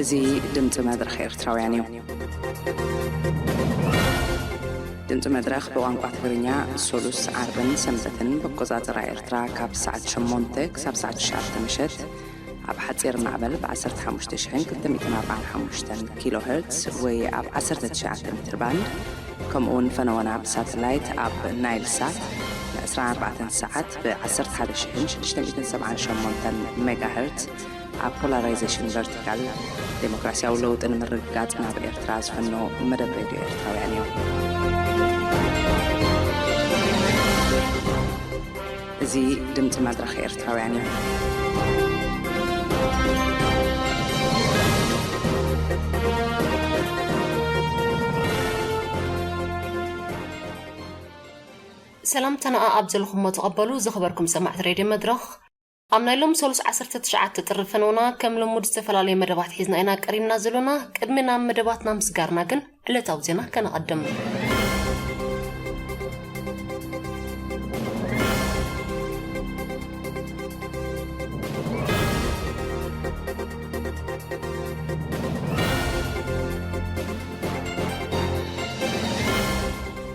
እዚ ድምፂ መድረኽ ኤርትራውያን እዩ። ድምፂ መድረኽ ብቋንቋ ትግርኛ ሶሉስ፣ ዓርብን ሰንበትን ብኣቆፃፅራ ኤርትራ ካብ ሰዓት ሸሞንተ ክሳብ ሰዓት ትሽዓተ ምሸት ኣብ ሓፂር ማዕበል ብ ዓሰርተ ሓሙሽተ ሽሕን ክልተ ሚእትን ኣርባዓን ሓሙሽተን ኪሎ ሄርትስ ወይ ኣብ ዓሰርተ ትሽዓተ ሜትር ባንድ፣ ከምኡ እውን ፈነወና ብሳተላይት ኣብ ናይል ሳት ን ዕስራን ኣርባዕተን ሰዓት ብ ዓሰርተ ሓደ ሽሕን ሽዱሽተ ሚእትን ሰብዓን ሸሞንተን ሜጋ ሄርትስ ኣብ ፖላራይዜሽን ቨርቲካል፣ ዴሞክራሲያዊ ለውጢ ንምርግጋጽ ናብ ኤርትራ ዝፈኖ መደብ ሬድዮ ኤርትራውያን እዩ። እዚ ድምጺ መድረኽ ኤርትራውያን እዩ። ሰላምታና ኣብ ዘለኹሞ ተቐበሉ። ዝኸበርኩም ሰማዕቲ ሬድዮ መድረኽ፣ ኣብ ናይ ሎም ሰሉስ ዓሰርተ ትሽዓተ ጥሪ ፈነውና ከም ልሙድ ዝተፈላለዩ መደባት ሒዝና ኢና ቀሪብና ዘሎና። ቅድሚ ናብ መደባትና ምስጋርና ግን ዕለታዊ ዜና ከነቐድም።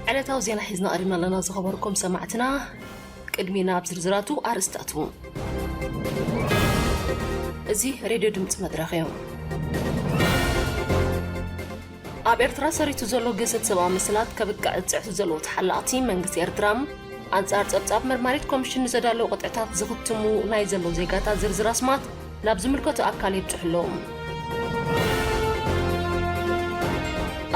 ዕለታዊ ዜና ሒዝና ቀሪብና ኣለና ዝኸበርኩም ሰማዕትና። ቅድሚ ናብ ዝርዝራቱ ኣርእስታቱ። እዚ ሬድዮ ድምፂ መድረኽ እዩ። ኣብ ኤርትራ ሰሪቱ ዘሎ ግህሰት ሰብኣዊ መሰላት ከብቅዕ ዝፅዕቱ ዘለዉ ተሓላቕቲ መንግስቲ ኤርትራ፣ ኣንጻር ጸብጻብ መርማሪት ኮሚሽን ንዘዳለዉ ቅጥዕታት ዝኽትሙ ናይ ዘለዉ ዜጋታት ዝርዝር ኣስማት ናብ ዝምልከቶ ኣካል የብጽሑ ኣለዉ።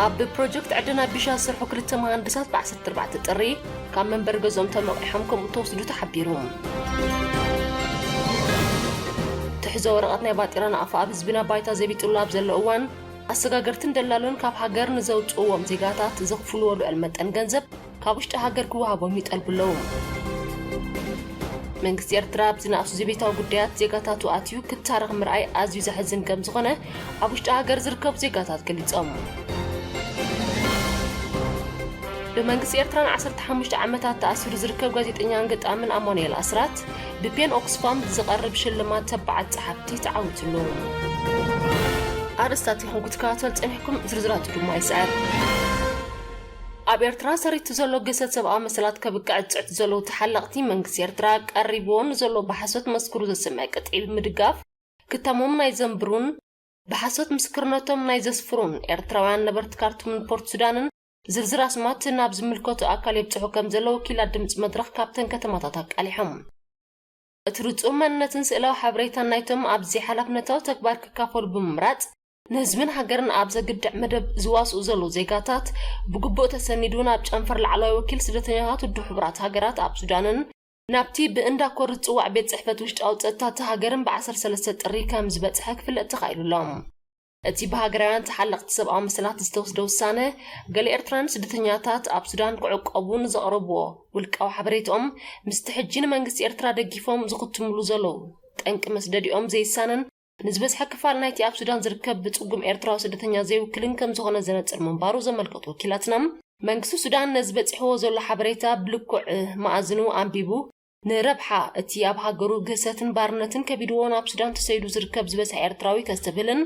ኣብ ፕሮጀክት ዕደና ቢሻ ዝሰርሑ ክልተ መሃንድሳት ብ ዓሰርተ ኣርባዕተ ጥሪ ካብ መንበሪ ገዝኦም ተመቒሖም ከምኡ ተወስዱ ተሓቢሩ። ትሕዞ ወረቐት ናይ ባጤራ ናቕፋ ኣብ ህዝብና ባይታ ዘቢጥሉ ኣብ ዘሎ እዋን፣ ኣሰጋገርትን ደላሎን ካብ ሃገር ንዘውጽእዎም ዜጋታት ዘኽፍልዎ ልዑል መጠን ገንዘብ ካብ ውሽጢ ሃገር ክወሃቦም ይጠልቡ ኣለዉ። መንግስቲ ኤርትራ ኣብዚ ንኣሱ ዘቤታዊ ጉዳያት ዜጋታቱ ኣትዩ ክታረኽ ምርኣይ ኣዝዩ ዘሕዝን ከም ዝኾነ ኣብ ውሽጢ ሃገር ዝርከቡ ዜጋታት ገሊጾም። ብመንግስቲ ኤርትራ ን ዓሰርተ ሓሙሽተ ዓመታት ተኣሲሩ ዝርከብ ጋዜጠኛን ገጣምን ኣማኑኤል ኣስራት ብፔን ኦክስፋም ዝቐርብ ሽልማት ተባዓት ጸሓፍቲ ተዓዊትሉ። ኣርእስታት ኢኹም ክትከታተሉ ጸኒሕኩም፣ ዝርዝራቱ ድማ ይስዕብ። ኣብ ኤርትራ ሰሪቱ ዘሎ ግህሰት ሰብኣዊ መሰላት ከብቅዕ ዝጽዕቱ ዘለዉ ተሓለቕቲ መንግስቲ ኤርትራ ቀሪብዎ ንዘሎ ብሓሶት መስክሩ ዘስምዕ ቅጥዒ ብምድጋፍ ክታሞም ናይ ዘንብሩን ብሓሶት ምስክርነቶም ናይ ዘስፍሩን ኤርትራውያን ነበርቲ ካርቱምን ፖርት ሱዳንን ዝርዝር ኣስማት ናብ ዝምልከቶ ኣካል የብጽሑ ከም ዘሎ ወኪላት ድምጺ መድረኽ ካብተን ከተማታት ኣቃሊሖም። እቲ ርጹም መንነትን ስእላዊ ሓበሬታን ናይቶም ኣብዚ ሓላፍነታዊ ተግባር ክካፈሉ ብምምራጽ፣ ንህዝብን ሃገርን ኣብ ዘግድዕ መደብ ዝዋስኡ ዘለዉ ዜጋታት ብግቡእ ተሰኒዱ ናብ ጨንፈር ላዕለዋይ ወኪል ስደተኛታት ውድብ ሕቡራት ሃገራት ኣብ ሱዳንን ናብቲ ብእንዳ ኮር ዝጽዋዕ ቤት ጽሕፈት ውሽጣዊ ጸጥታ እታ ሃገርን ብ ዓሰርተ ሰለስተ ጥሪ ከም ዝበጽሐ ክፍለጥ ተኻኢሉ ኣሎ። እቲ ብሃገራውያን ተሓለቕቲ ሰብኣዊ መሰላት ዝተወስደ ውሳነ፣ ገለ ኤርትራውያን ስደተኛታት ኣብ ሱዳን ክዕቆቡ ንዘቕረብዎ ውልቃዊ ሓበሬትኦም፣ ምስቲ ሕጂ ንመንግስቲ ኤርትራ ደጊፎም ዝኽትምሉ ዘለዉ ጠንቂ መስደዲኦም ዘይሳነን፣ ንዝበዝሐ ክፋል ናይቲ ኣብ ሱዳን ዝርከብ ብጽጉም ኤርትራዊ ስደተኛ ዘይውክልን ከም ዝኾነ ዘነጽር ምንባሩ ዘመልከቱ ወኪላትና፣ መንግስቲ ሱዳን ነዚ በጺሕዎ ዘሎ ሓበሬታ ብልኩዕ መኣዝኑ ኣንቢቡ፣ ንረብሓ እቲ ኣብ ሃገሩ ግህሰትን ባርነትን ከቢድዎ ናብ ሱዳን ተሰይዱ ዝርከብ ዝበዝሐ ኤርትራዊ ከስተብህልን፣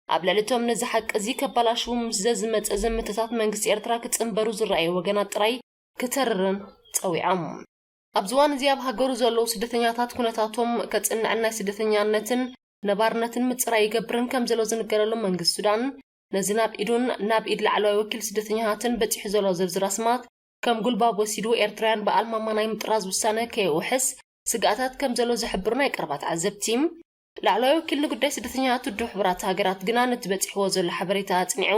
ኣብ ልዕሊ እቶም ነዚ ሓቂ እዚ ከባላሽዉ ምስ ዘዝመጸ ዘመተታት መንግስቲ ኤርትራ ክጽንበሩ ዝረኣዩ ወገናት ጥራይ ክተርርን ጸዊዖም። ኣብዚ እዋን እዚ ኣብ ሃገሩ ዘለዉ ስደተኛታት ኩነታቶም ከጽንዕን ናይ ስደተኛነትን ነባርነትን ምጽራይ ይገብርን ከም ዘሎ ዝንገረሉ መንግስቲ ሱዳን፣ ነዚ ናብ ኢዱን ናብ ኢድ ላዕለዋይ ወኪል ስደተኛታትን በጺሑ ዘሎ ዝርዝር ኣስማት ከም ጉልባብ ወሲዱ ኤርትራውያን ብኣልማማ ናይ ምጥራዝ ውሳነ ከየውሕስ ስግኣታት ከም ዘሎ ዝሕብሩ ናይ ቀረባ ተዓዘብቲ፣ ላዕለዋይ ወኪል ንጉዳይ ስደተኛታት ውድብ ሕቡራት ሃገራት ግና ነቲ በጺሕዎ ዘሎ ሓበሬታ ኣጽኒዑ፣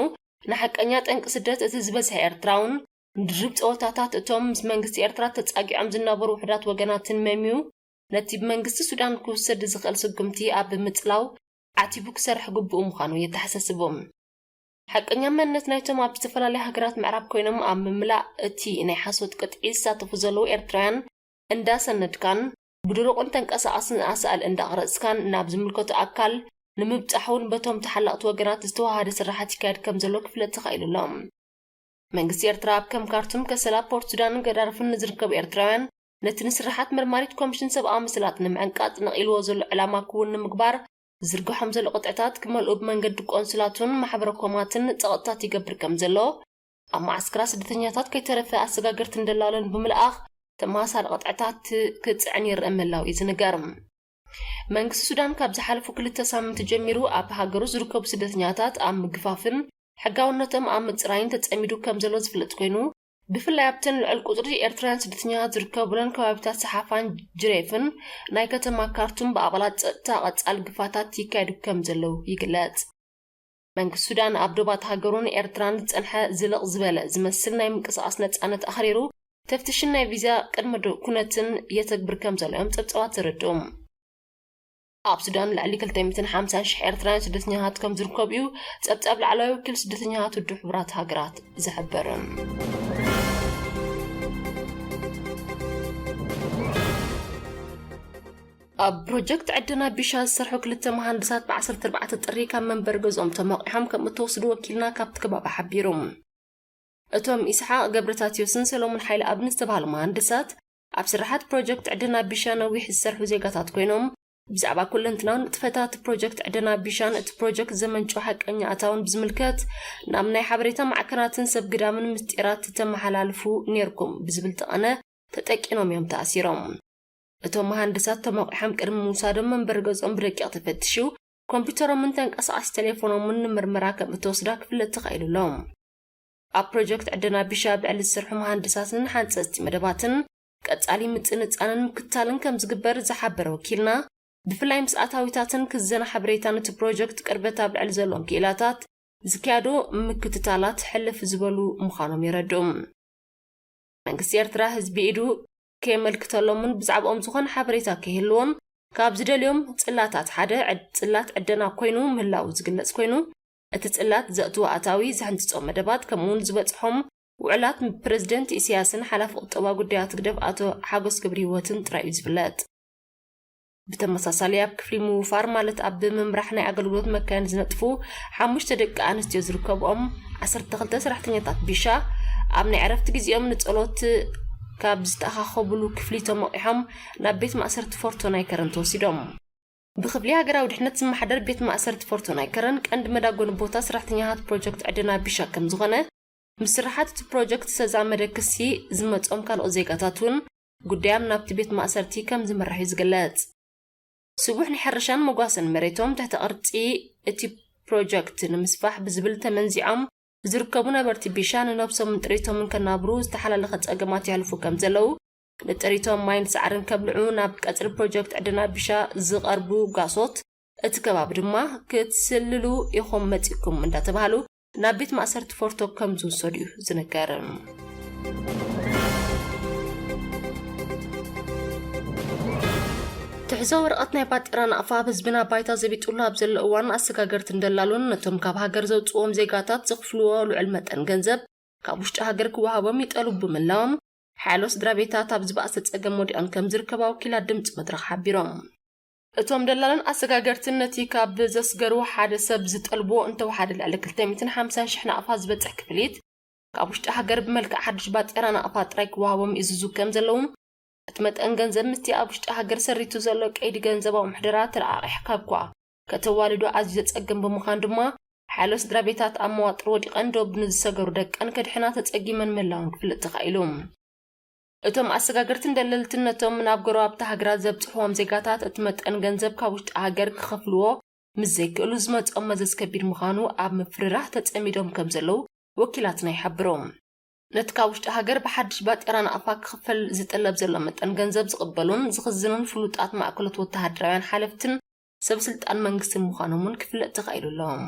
ንሓቀኛ ጠንቂ ስደት እቲ ዝበዝሐ ኤርትራውን ንድርብ ጸወታታት እቶም ምስ መንግስቲ ኤርትራ ተጻጊዖም ዝነበሩ ውሑዳት ወገናትን መምዩ፣ ነቲ ብመንግስቲ ሱዳን ክውሰድ ዝኽእል ስጉምቲ ኣብ ምጽላው ዓቲቡ ክሰርሕ ግቡኡ ምዃኑ የተሓሳስቡ። ሓቀኛ መንነት ናይቶም ኣብ ዝተፈላለያ ሃገራት ምዕራብ ኮይኖም ኣብ ምምላእ እቲ ናይ ሓሶት ቅጥዒ ዝሳተፉ ዘለዉ ኤርትራውያን እንዳሰነድካን ብድሩቕን ተንቀሳቓስን ኣሳእል እንዳቕረጽካን ናብ ዝምልከቶ ኣካል ንምብጻሕ እውን በቶም ተሓለቕቲ ወገናት ዝተወሃደ ስራሓት ይካየድ ከም ዘሎ ክፍለጥ ተኻኢሉ ኣሎ። መንግስቲ ኤርትራ ኣብ ከም ካርቱም፣ ከሰላ፣ ፖርት ሱዳንን ገዳርፍን ንዝርከቡ ኤርትራውያን ነቲ ንስራሓት መርማሪት ኮሚሽን ሰብኣዊ መሰላት ንምዕንቃጽ ነቒልዎ ዘሎ ዕላማ ክውን ንምግባር ዝርግሖም ዘሎ ቅጥዕታት ክመልኡ ብመንገዲ ቆንስላቱን ማሕበረ ኮማትን ጸቕጥታት ይገብር ከም ዘሎ፣ ኣብ መዓስከራት ስደተኛታት ከይተረፈ ኣሰጋገርትን ደላሎን ብምልኣኽ ተመሳሳሊ ቅጥዕታት ክጽዕን ይረአ ምህላው እዩ ዝንገር። መንግስቲ ሱዳን ካብ ዝሓለፉ ክልተ ሳምንቲ ጀሚሩ ኣብ ሃገሩ ዝርከቡ ስደተኛታት ኣብ ምግፋፍን ሕጋውነቶም ኣብ ምጽራይን ተጸሚዱ ከም ዘሎ ዝፍለጥ ኮይኑ፣ ብፍላይ ኣብተን ልዑል ቁጽሪ ኤርትራውያን ስደተኛታት ዝርከቡለን ከባቢታት ሰሓፋን ጅሬፍን ናይ ከተማ ካርቱም ብኣባላት ጸጥታ ቀጻሊ ግፋታት ይካየዱ ከም ዘለዉ ይግለጽ። መንግስቲ ሱዳን ኣብ ዶባት ሃገሩን ኤርትራን ዝጸንሐ ዝልቕ ዝበለ ዝመስል ናይ ምንቅስቓስ ነጻነት ኣኽሪሩ፣ ተፍትሽን ናይ ቪዛ ቅድመ ዶ-፣ ኩነትን የተግብር ከም ዘሎ እዮም ጸብጻባት ዘረድኡ። ኣብ ሱዳን ልዕሊ ክልተ ሚእትን ሓምሳን ሽሕ ኤርትራውያን ስደተኛታት ከም ዝርከቡ እዩ ጸብጻብ ላዕለዋይ ወኪል ስደተኛታት ውድብ ሕቡራት ሃገራት ዝሕብር። ኣብ ፕሮጀክት ዕደና ቢሻ ዝሰርሑ ክልተ መሃንድሳት ብ ዓሰርተ ኣርባዕተ ጥሪ ካብ መንበሪ ገዝኦም ተመቒሖም ከም እተወስዱ ወኪልና ካብቲ ከባቢ ሓቢሩ። እቶም ኢስሓቅ ገብረታትዮስን ሰሎሞን ሓይለ ኣብን ዝተባህሉ መሃንድሳት ኣብ ስራሓት ፕሮጀክት ዕደና ቢሻ ነዊሕ ዝሰርሑ ዜጋታት ኮይኖም፣ ብዛዕባ ኩለንትናዊ ንጥፈታት ፕሮጀክት ዕደና ቢሻን እቲ ፕሮጀክት ዘመንጮ ሓቀኛ ኣታውን ብዝምልከት ናብ ናይ ሓበሬታ ማዕከናትን ሰብ ግዳምን ምስጢራት ተመሓላልፉ ኔርኩም ብዝብል ጠቐነ ተጠቂኖም እዮም ተኣሲሮም። እቶም መሃንድሳት ተመቂሖም ቅድሚ ምውሳዶም መንበሪ ገዝኦም ብደቂቕ ተፈትሹ፣ ኮምፒውተሮምን ተንቀሳቓሲ ቴሌፎኖምን ንምርመራ ከም እተወስዳ ክፍለጥ ተኻኢሉ ኣሎ። ኣብ ፕሮጀክት ዕደና ቢሻ ኣብ ልዕሊ ዝሰርሑ መሃንድሳትን ሓንጸጽቲ መደባትን ቀጻሊ ምጽንጻንን ምክትታልን ከም ዝግበር ዝሓበረ ወኪልና፣ ብፍላይ ምስ ኣታዊታትን ክዘና ሓበሬታን እቲ ፕሮጀክት ቅርበት ኣብ ልዕሊ ዘለዎም ክኢላታት ዝካየዱ ምክትታላት ሕልፍ ዝበሉ ምዃኖም የረድኡ። መንግስቲ ኤርትራ ህዝቢ ኢዱ ከየመልክተሎምን ብዛዕባኦም ዝኾነ ሓበሬታ ከይህልዎን ካብ ዝደልዮም ጽላታት ሓደ ዕድ-፣ ጽላት ዕደና ኮይኑ ምህላው ዝግለጽ ኮይኑ፣ እቲ ጽላት ዘእትዎ ኣታዊ፣ ዝሕንጽጾ መደባት፣ ከምኡውን ዝበጽሖም ውዕላት ፕረዚደንት ኢሳያስን ሓላፊ ቁጠባ ጉዳያት ህግደፍ ኣቶ ሓጎስ ገብረሂወትን ጥራይ እዩ ዝፍለጥ። ብተመሳሳሊ ኣብ ክፍሊ ምውፋር፣ ማለት ኣብ ምምራሕ ናይ ኣገልግሎት መካይን ዝነጥፉ ሓሙሽተ ደቂ ኣንስትዮ ዝርከብኦም ዓሰርተ ክልተ ሰራሕተኛታት ቢሻ ኣብ ናይ ዕረፍቲ ግዜኦም ንጸሎት ካብ ዝተኣኻኸብሉ ክፍሊ ተመቒሖም ናብ ቤት ማእሰርቲ ፎርቶ ናይ ከረን ተወሲዶም። ብክፍሊ ሃገራዊ ድሕነት ዝመሓደር ቤት ማእሰርቲ ፎርቶ ናይ ከረን ቀንዲ መዳጎኒ ቦታ ሰራሕተኛታት ፕሮጀክት ዕደና ቢሻ ከም ዝኾነ፣ ምስ ስራሓት እቲ ፕሮጀክት ዝተዛመደ ክሲ ዝመጾም ካልኦት ዜጋታት እውን ጉዳዮም ናብቲ ቤት ማእሰርቲ ከም ዝምራሕ እዩ ዝግለጽ። ስቡሕ ናይ ሕርሻን መጓሰን መሬቶም ትሕቲ ቅርጺ እቲ ፕሮጀክት ንምስፋሕ ብዝብል ተመንዚዖም ዝርከቡ ነበርቲ ቢሻ ንነብሶምን ጥሪቶምን ከናብሩ ዝተሓላለኸ ጸገማት የሕልፉ ከም ዘለዉ፣ ንጥሪቶም ማይን ሳዕርን ከብልዑ ናብ ቀጽሪ ፕሮጀክት ዕደና ቢሻ ዝቐርቡ ጓሶት እቲ ከባቢ ድማ ክትስልሉ ኢኹም መጺእኩም እንዳተባሃሉ ናብ ቤት ማእሰርቲ ፎርቶ ከም ዝውሰዱ እዩ ዝንገር። ትሕዞ ወረቐት ናይ ባጤራ ናቕፋ ኣብ ህዝብና ባይታ ዘቢጡሉ ኣብ ዘሎ እዋን፣ ኣሰጋገርትን ደላሎን ነቶም ካብ ሃገር ዘውፅዎም ዜጋታት ዘኽፍልዎ ልዑል መጠን ገንዘብ ካብ ውሽጢ ሃገር ክወሃቦም ይጠልቡ ብምህላዎም፣ ሓያሎ ስድራ ቤታት ኣብ ዝበኣሰ ጸገም ወዲቐን ከም ዝርከባ ወኪላት ድምፂ መድረኽ ሓቢሮም። እቶም ደላሎን ኣሰጋገርትን ነቲ ካብ ዘስገሩ ሓደ ሰብ ዝጠልብዎ እንተወሓደ ልዕሊ ክልተ ሚእትን ሓምሳን ሽሕ ናቕፋ ዝበጽሕ ክፍሊት ካብ ውሽጢ ሃገር ብመልክዕ ሓድሽ ባጤራ ናቕፋ ጥራይ ክወሃቦም ይእዝዙ ከም ዘለዉ፣ እቲ መጠን ገንዘብ ምስቲ ኣብ ውሽጢ ሃገር ሰሪቱ ዘሎ ቀይዲ ገንዘባዊ ምሕደራ ተለቓቒሕካ እኳ ከተዋልዶ ኣዝዩ ዘጸግም ብምዃኑ ድማ፣ ሓያሎ ስድራ ቤታት ኣብ መዋጥር ወዲቐን ዶብ ንዝሰገሩ ደቀን ከድሕና ተጸጊመን ምህላወን ክፍለጥ ተኻኢሉ። እቶም ኣሰጋገርትን ደለልትን ነቶም ናብ ጎረባብቲ ሃገራት ዘብጽሕዎም ዜጋታት እቲ መጠን ገንዘብ ካብ ውሽጢ ሃገር ክኸፍልዎ ምስ ዘይክእሉ ዝመጽኦም መዘዝ ከቢድ ምዃኑ ኣብ ምፍርራህ ተጸሚዶም ከም ዘለዉ ወኪላትና ይሓብሩ። ነቲ ካብ ውሽጢ ሃገር ብሓድሽ ባጤራ ናቕፋ ክኽፈል ዝጥለብ ዘሎ መጠን ገንዘብ ዝቕበሉን ዝኽዝኑን ፍሉጣት ማእከሎት ወተሃደራውያን ሓለፍትን ሰብ ስልጣን መንግስትን ምዃኖም እውን ክፍለጥ ተኻኢሉ ኣሎ።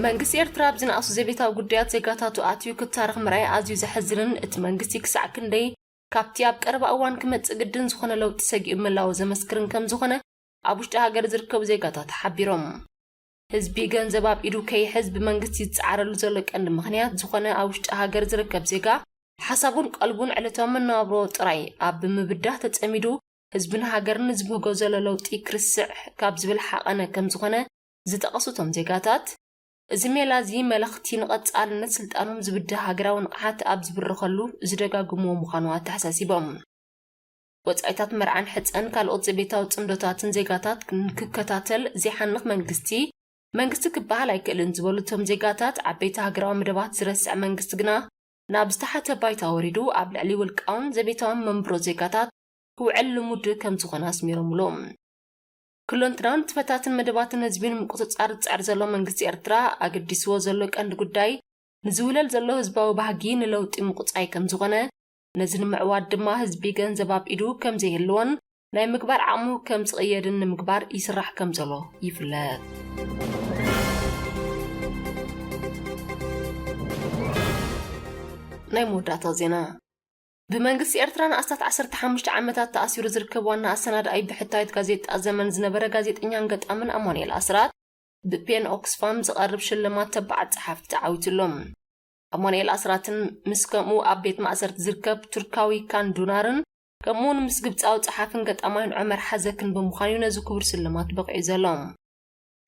መንግስቲ ኤርትራ ኣብ ዝነኣሱ ዘቤታዊ ጉዳያት ዜጋታቱ ኣትዩ ክታረኽ ምርኣይ ኣዝዩ ዘሕዝንን እቲ መንግስቲ ክሳዕ ክንደይ ካብቲ ኣብ ቀረባ እዋን ክመጽእ ግድን ዝኾነ ለውጢ ሰጊኡ ምህላዉ ዘመስክርን ከም ዝኾነ ኣብ ውሽጢ ሃገር ዝርከቡ ዜጋታት ሓቢሮም። ህዝቢ ገንዘብ ኣብ ኢዱ ከይሕዝ ብመንግስቲ ዝጸዓረሉ ዘሎ ቀንዲ ምኽንያት ዝኾነ ኣብ ውሽጢ ሃገር ዝርከብ ዜጋ ሓሳቡን ቀልቡን ዕለታዊ መነባብሮ ጥራይ ኣብ ምብዳህ ተጸሚዱ፣ ህዝብን ሃገርን ዝብህጎ ዘሎ ለውጢ ክርስዕ ካብ ዝብል ሓቐነ ከም ዝኾነ ዝጠቐሱ እቶም ዜጋታት፣ እዚ ሜላ እዚ መለኽቲ ንቐጻልነት ስልጣኖም ዝብድህ ሃገራዊ ንቕሓት ኣብ ዝብርኸሉ ዝደጋግምዎ ምዃኑ ኣተሓሳሲቦም። ወጻኢታት መርዓን ሕጸን ካልኦት ዘቤታዊ ጽምዶታትን ዜጋታት ንክከታተል ዘይሓንኽ መንግስቲ፣ መንግስቲ ክበሃል ኣይክእልን ዝበሉ እቶም ዜጋታት፣ ዓበይቲ ሃገራዊ መደባት ዝረስዕ መንግስቲ ግና ናብ ዝተሓተ ባይታ ወሪዱ ኣብ ልዕሊ ውልቃውን ዘቤታውን መንብሮ ዜጋታት ክውዕል ልሙድ ከም ዝኾነ ኣስሚሮምሉ። ክሎንትናን ትፈታትን መደባትን ህዝቢ ንምቁጽጻር ዝጽዕር ዘሎ መንግስቲ ኤርትራ ኣገዲስዎ ዘሎ ቀንዲ ጉዳይ ንዝውለል ዘሎ ህዝባዊ ባህጊ ንለውጢ ምቁጻይ ከም ዝኾነ፣ ነዚ ንምዕዋት ድማ ህዝቢ ገንዘብ ኣብ ኢዱ ከም ዘይህልዎን ናይ ምግባር ዓቕሙ ከም ዝቕየድን ንምግባር ይስራሕ ከም ዘሎ ይፍለጥ። ናይ መወዳእታ ዜና። ብመንግስቲ ኤርትራ ንኣስታት ዓሰርተ ሓሙሽተ ዓመታት ተኣሲሩ ዝርከብ ዋና ኣሰናዳኣይ ብሕታዊት ጋዜጣ ዘመን ዝነበረ ጋዜጠኛን ገጣምን ኣማኑኤል ኣስራት ብፔን ኦክስፋም ዝቐርብ ሽልማት ተባዓት ጸሓፍቲ ተዓዊቱሎም። ኣማኑኤል ኣስራትን ምስ ከምኡ ኣብ ቤት ማእሰርቲ ዝርከብ ቱርካዊ ካን ዱናርን ከምኡውን ምስ ግብጻዊ ጸሓፍን ገጣማይን ዑመር ሓዘክን ብምዃን እዩ ነዚ ክቡር ስልማት በቒዑ ዘሎ።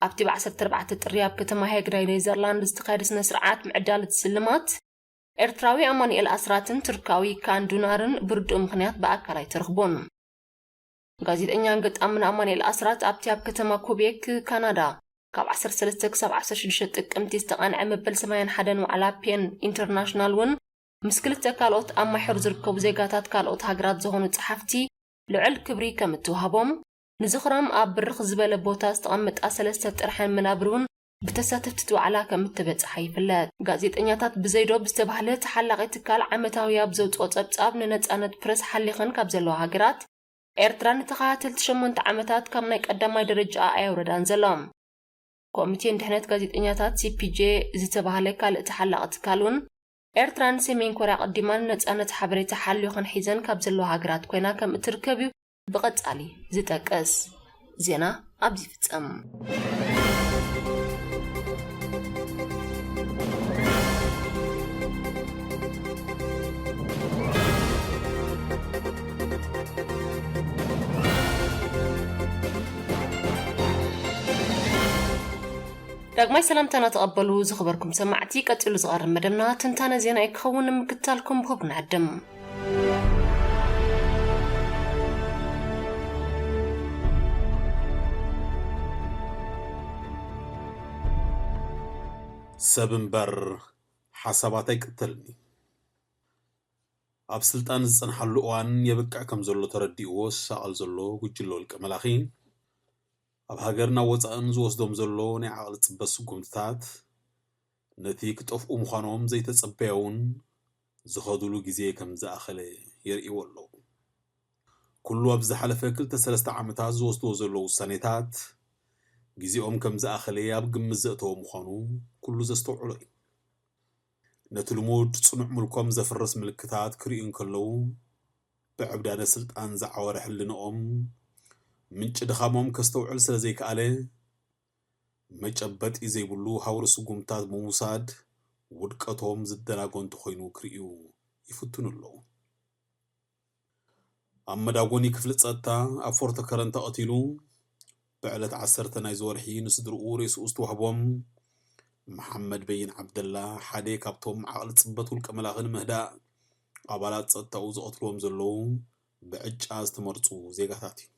ኣብቲ ብ ዓሰርተ ኣርባዕተ ጥሪ ኣብ ከተማ ሄግ ናይ ኔዘርላንድ ዝተኻየደ ስነ ስርዓት ምዕዳል እቲ ስልማት፣ ኤርትራዊ ኣማኑኤል ኣስራትን ቱርካዊ ካን ዱናርን ብርዱእ ምኽንያት ብኣካል ኣይተረኽቡን። ጋዜጠኛን ገጣምን ኣማኑኤል ኣስራት ኣብቲ ኣብ ከተማ ኩቤክ ካናዳ ካብ ዓሰርተ ሰለስተ ክሳብ ዓሰርተ ሽዱሽተ ጥቅምቲ ዝተቓንዐ መበል ሰማንያን ሓደን ዋዕላ ፔን ኢንተርናሽናል እውን ምስ ክልተ ካልኦት ኣብ ማሕሩ ዝርከቡ ዜጋታት ካልኦት ሃገራት ዝኾኑ ጸሓፍቲ ልዑል ክብሪ ከም እትወሃቦም፣ ንዝኽሮም ኣብ ብርኽ ዝበለ ቦታ ዝተቐመጣ ሰለስተ ጥርሐን መናብር እውን ብተሳተፍቲ እቲ ዋዕላ ከም እተበጽሓ ይፍለጥ። ጋዜጠኛታት ብዘይዶ ብዝተባህለ ተሓላቒ ትካል ዓመታዊ ኣብ ዘውጽኦ ጸብጻብ፣ ንነጻነት ፕረስ ሓሊኸን ካብ ዘለዋ ሃገራት፣ ኤርትራ ንተኸታተልቲ ሸሞንተ ዓመታት ካብ ናይ ቀዳማይ ደረጃ ኣየውረዳን ዘሎ። ኮሚቴ ንድሕነት ጋዜጠኛታት፣ ሲ ፒ ጄ፣ ዝተባህለ ካልእ ተሓላቒ ትካል እውን፣ ኤርትራ ንሰሜን ኮርያ ኣቐዲማ ንነጻነት ሓበሬታ ሓልዮ ከንሒዘን ካብ ዘለዋ ሃገራት ኮይና ከም እትርከብ እዩ ብቐጻሊ ዝጠቅስ። ዜና ኣብዚ ይፍጸም። ዳግማይ ሰላምታና ተቐበሉ ዝኸበርኩም ሰማዕቲ። ቀጺሉ ዝቐርብ መደብና ትንታነ ዜና እዩ ክኸውን፣ ንምክትታልኩም ብኽብሪ ንዕድም። ሰብ እምበር ሓሳባት ኣይቅተልን እዩ። ኣብ ስልጣን ዝጸንሓሉ እዋን የብቅዕ ከም ዘሎ ተረዲእዎ ዝሳቐል ዘሎ ጉጅለ ውልቀ መላኺ፣ ኣብ ሃገርን ኣብ ወጻእን ዝወስዶም ዘሎ ናይ ዓቕሊ ጽበት ስጉምትታት፣ ነቲ ክጠፍኡ ምዃኖም ዘይተጸበዮውን ዝኸዱሉ ግዜ ከም ዝኣኸለ የርእይዎ ኣለዉ። ኩሉ ኣብ ዝሓለፈ ክልተ ሰለስተ ዓመታት ዝወስድዎ ዘለዉ ውሳኔታት፣ ግዜኦም ከም ዝኣኸለ ኣብ ግምት ዘእተወ ምዃኑ ኩሉ ዘስተውዕሎ እዩ። ነቲ ልሙድ ጽኑዕ ምልኮም ዘፍርስ ምልክታት ክርእዩ እንከለዉ፣ ብዕብዳነ ስልጣን ዝዓወረ ሕልንኦም፣ ምንጪ ድኻሞም ከስተውዕል ስለ ዘይከኣለ፣ መጨበጢ ዘይብሉ ሃውሪ ስጉምታት ብምውሳድ፣ ውድቀቶም ዝደናጎ እንተኾይኑ ክርእዩ ይፍትኑ ኣለዉ። ኣብ መዳጎኒ ክፍሊ ጸጥታ ኣብ ፎርቶ ከረን ተቐቲሉ፣ ብዕለት ዓሰርተ ናይዚ ወርሒ ንስድርኡ ሬስኡ ዝተዋህቦም መሓመድ በይን ዓብደላ፣ ሓደ ካብቶም ዓቕሊ ጽበት ውልቀ መላኺ ንምህዳእ ኣባላት ጸጥታኡ ዝቐትልዎም ዘለዉ ብዕጫ ዝተመርጹ ዜጋታት እዩ።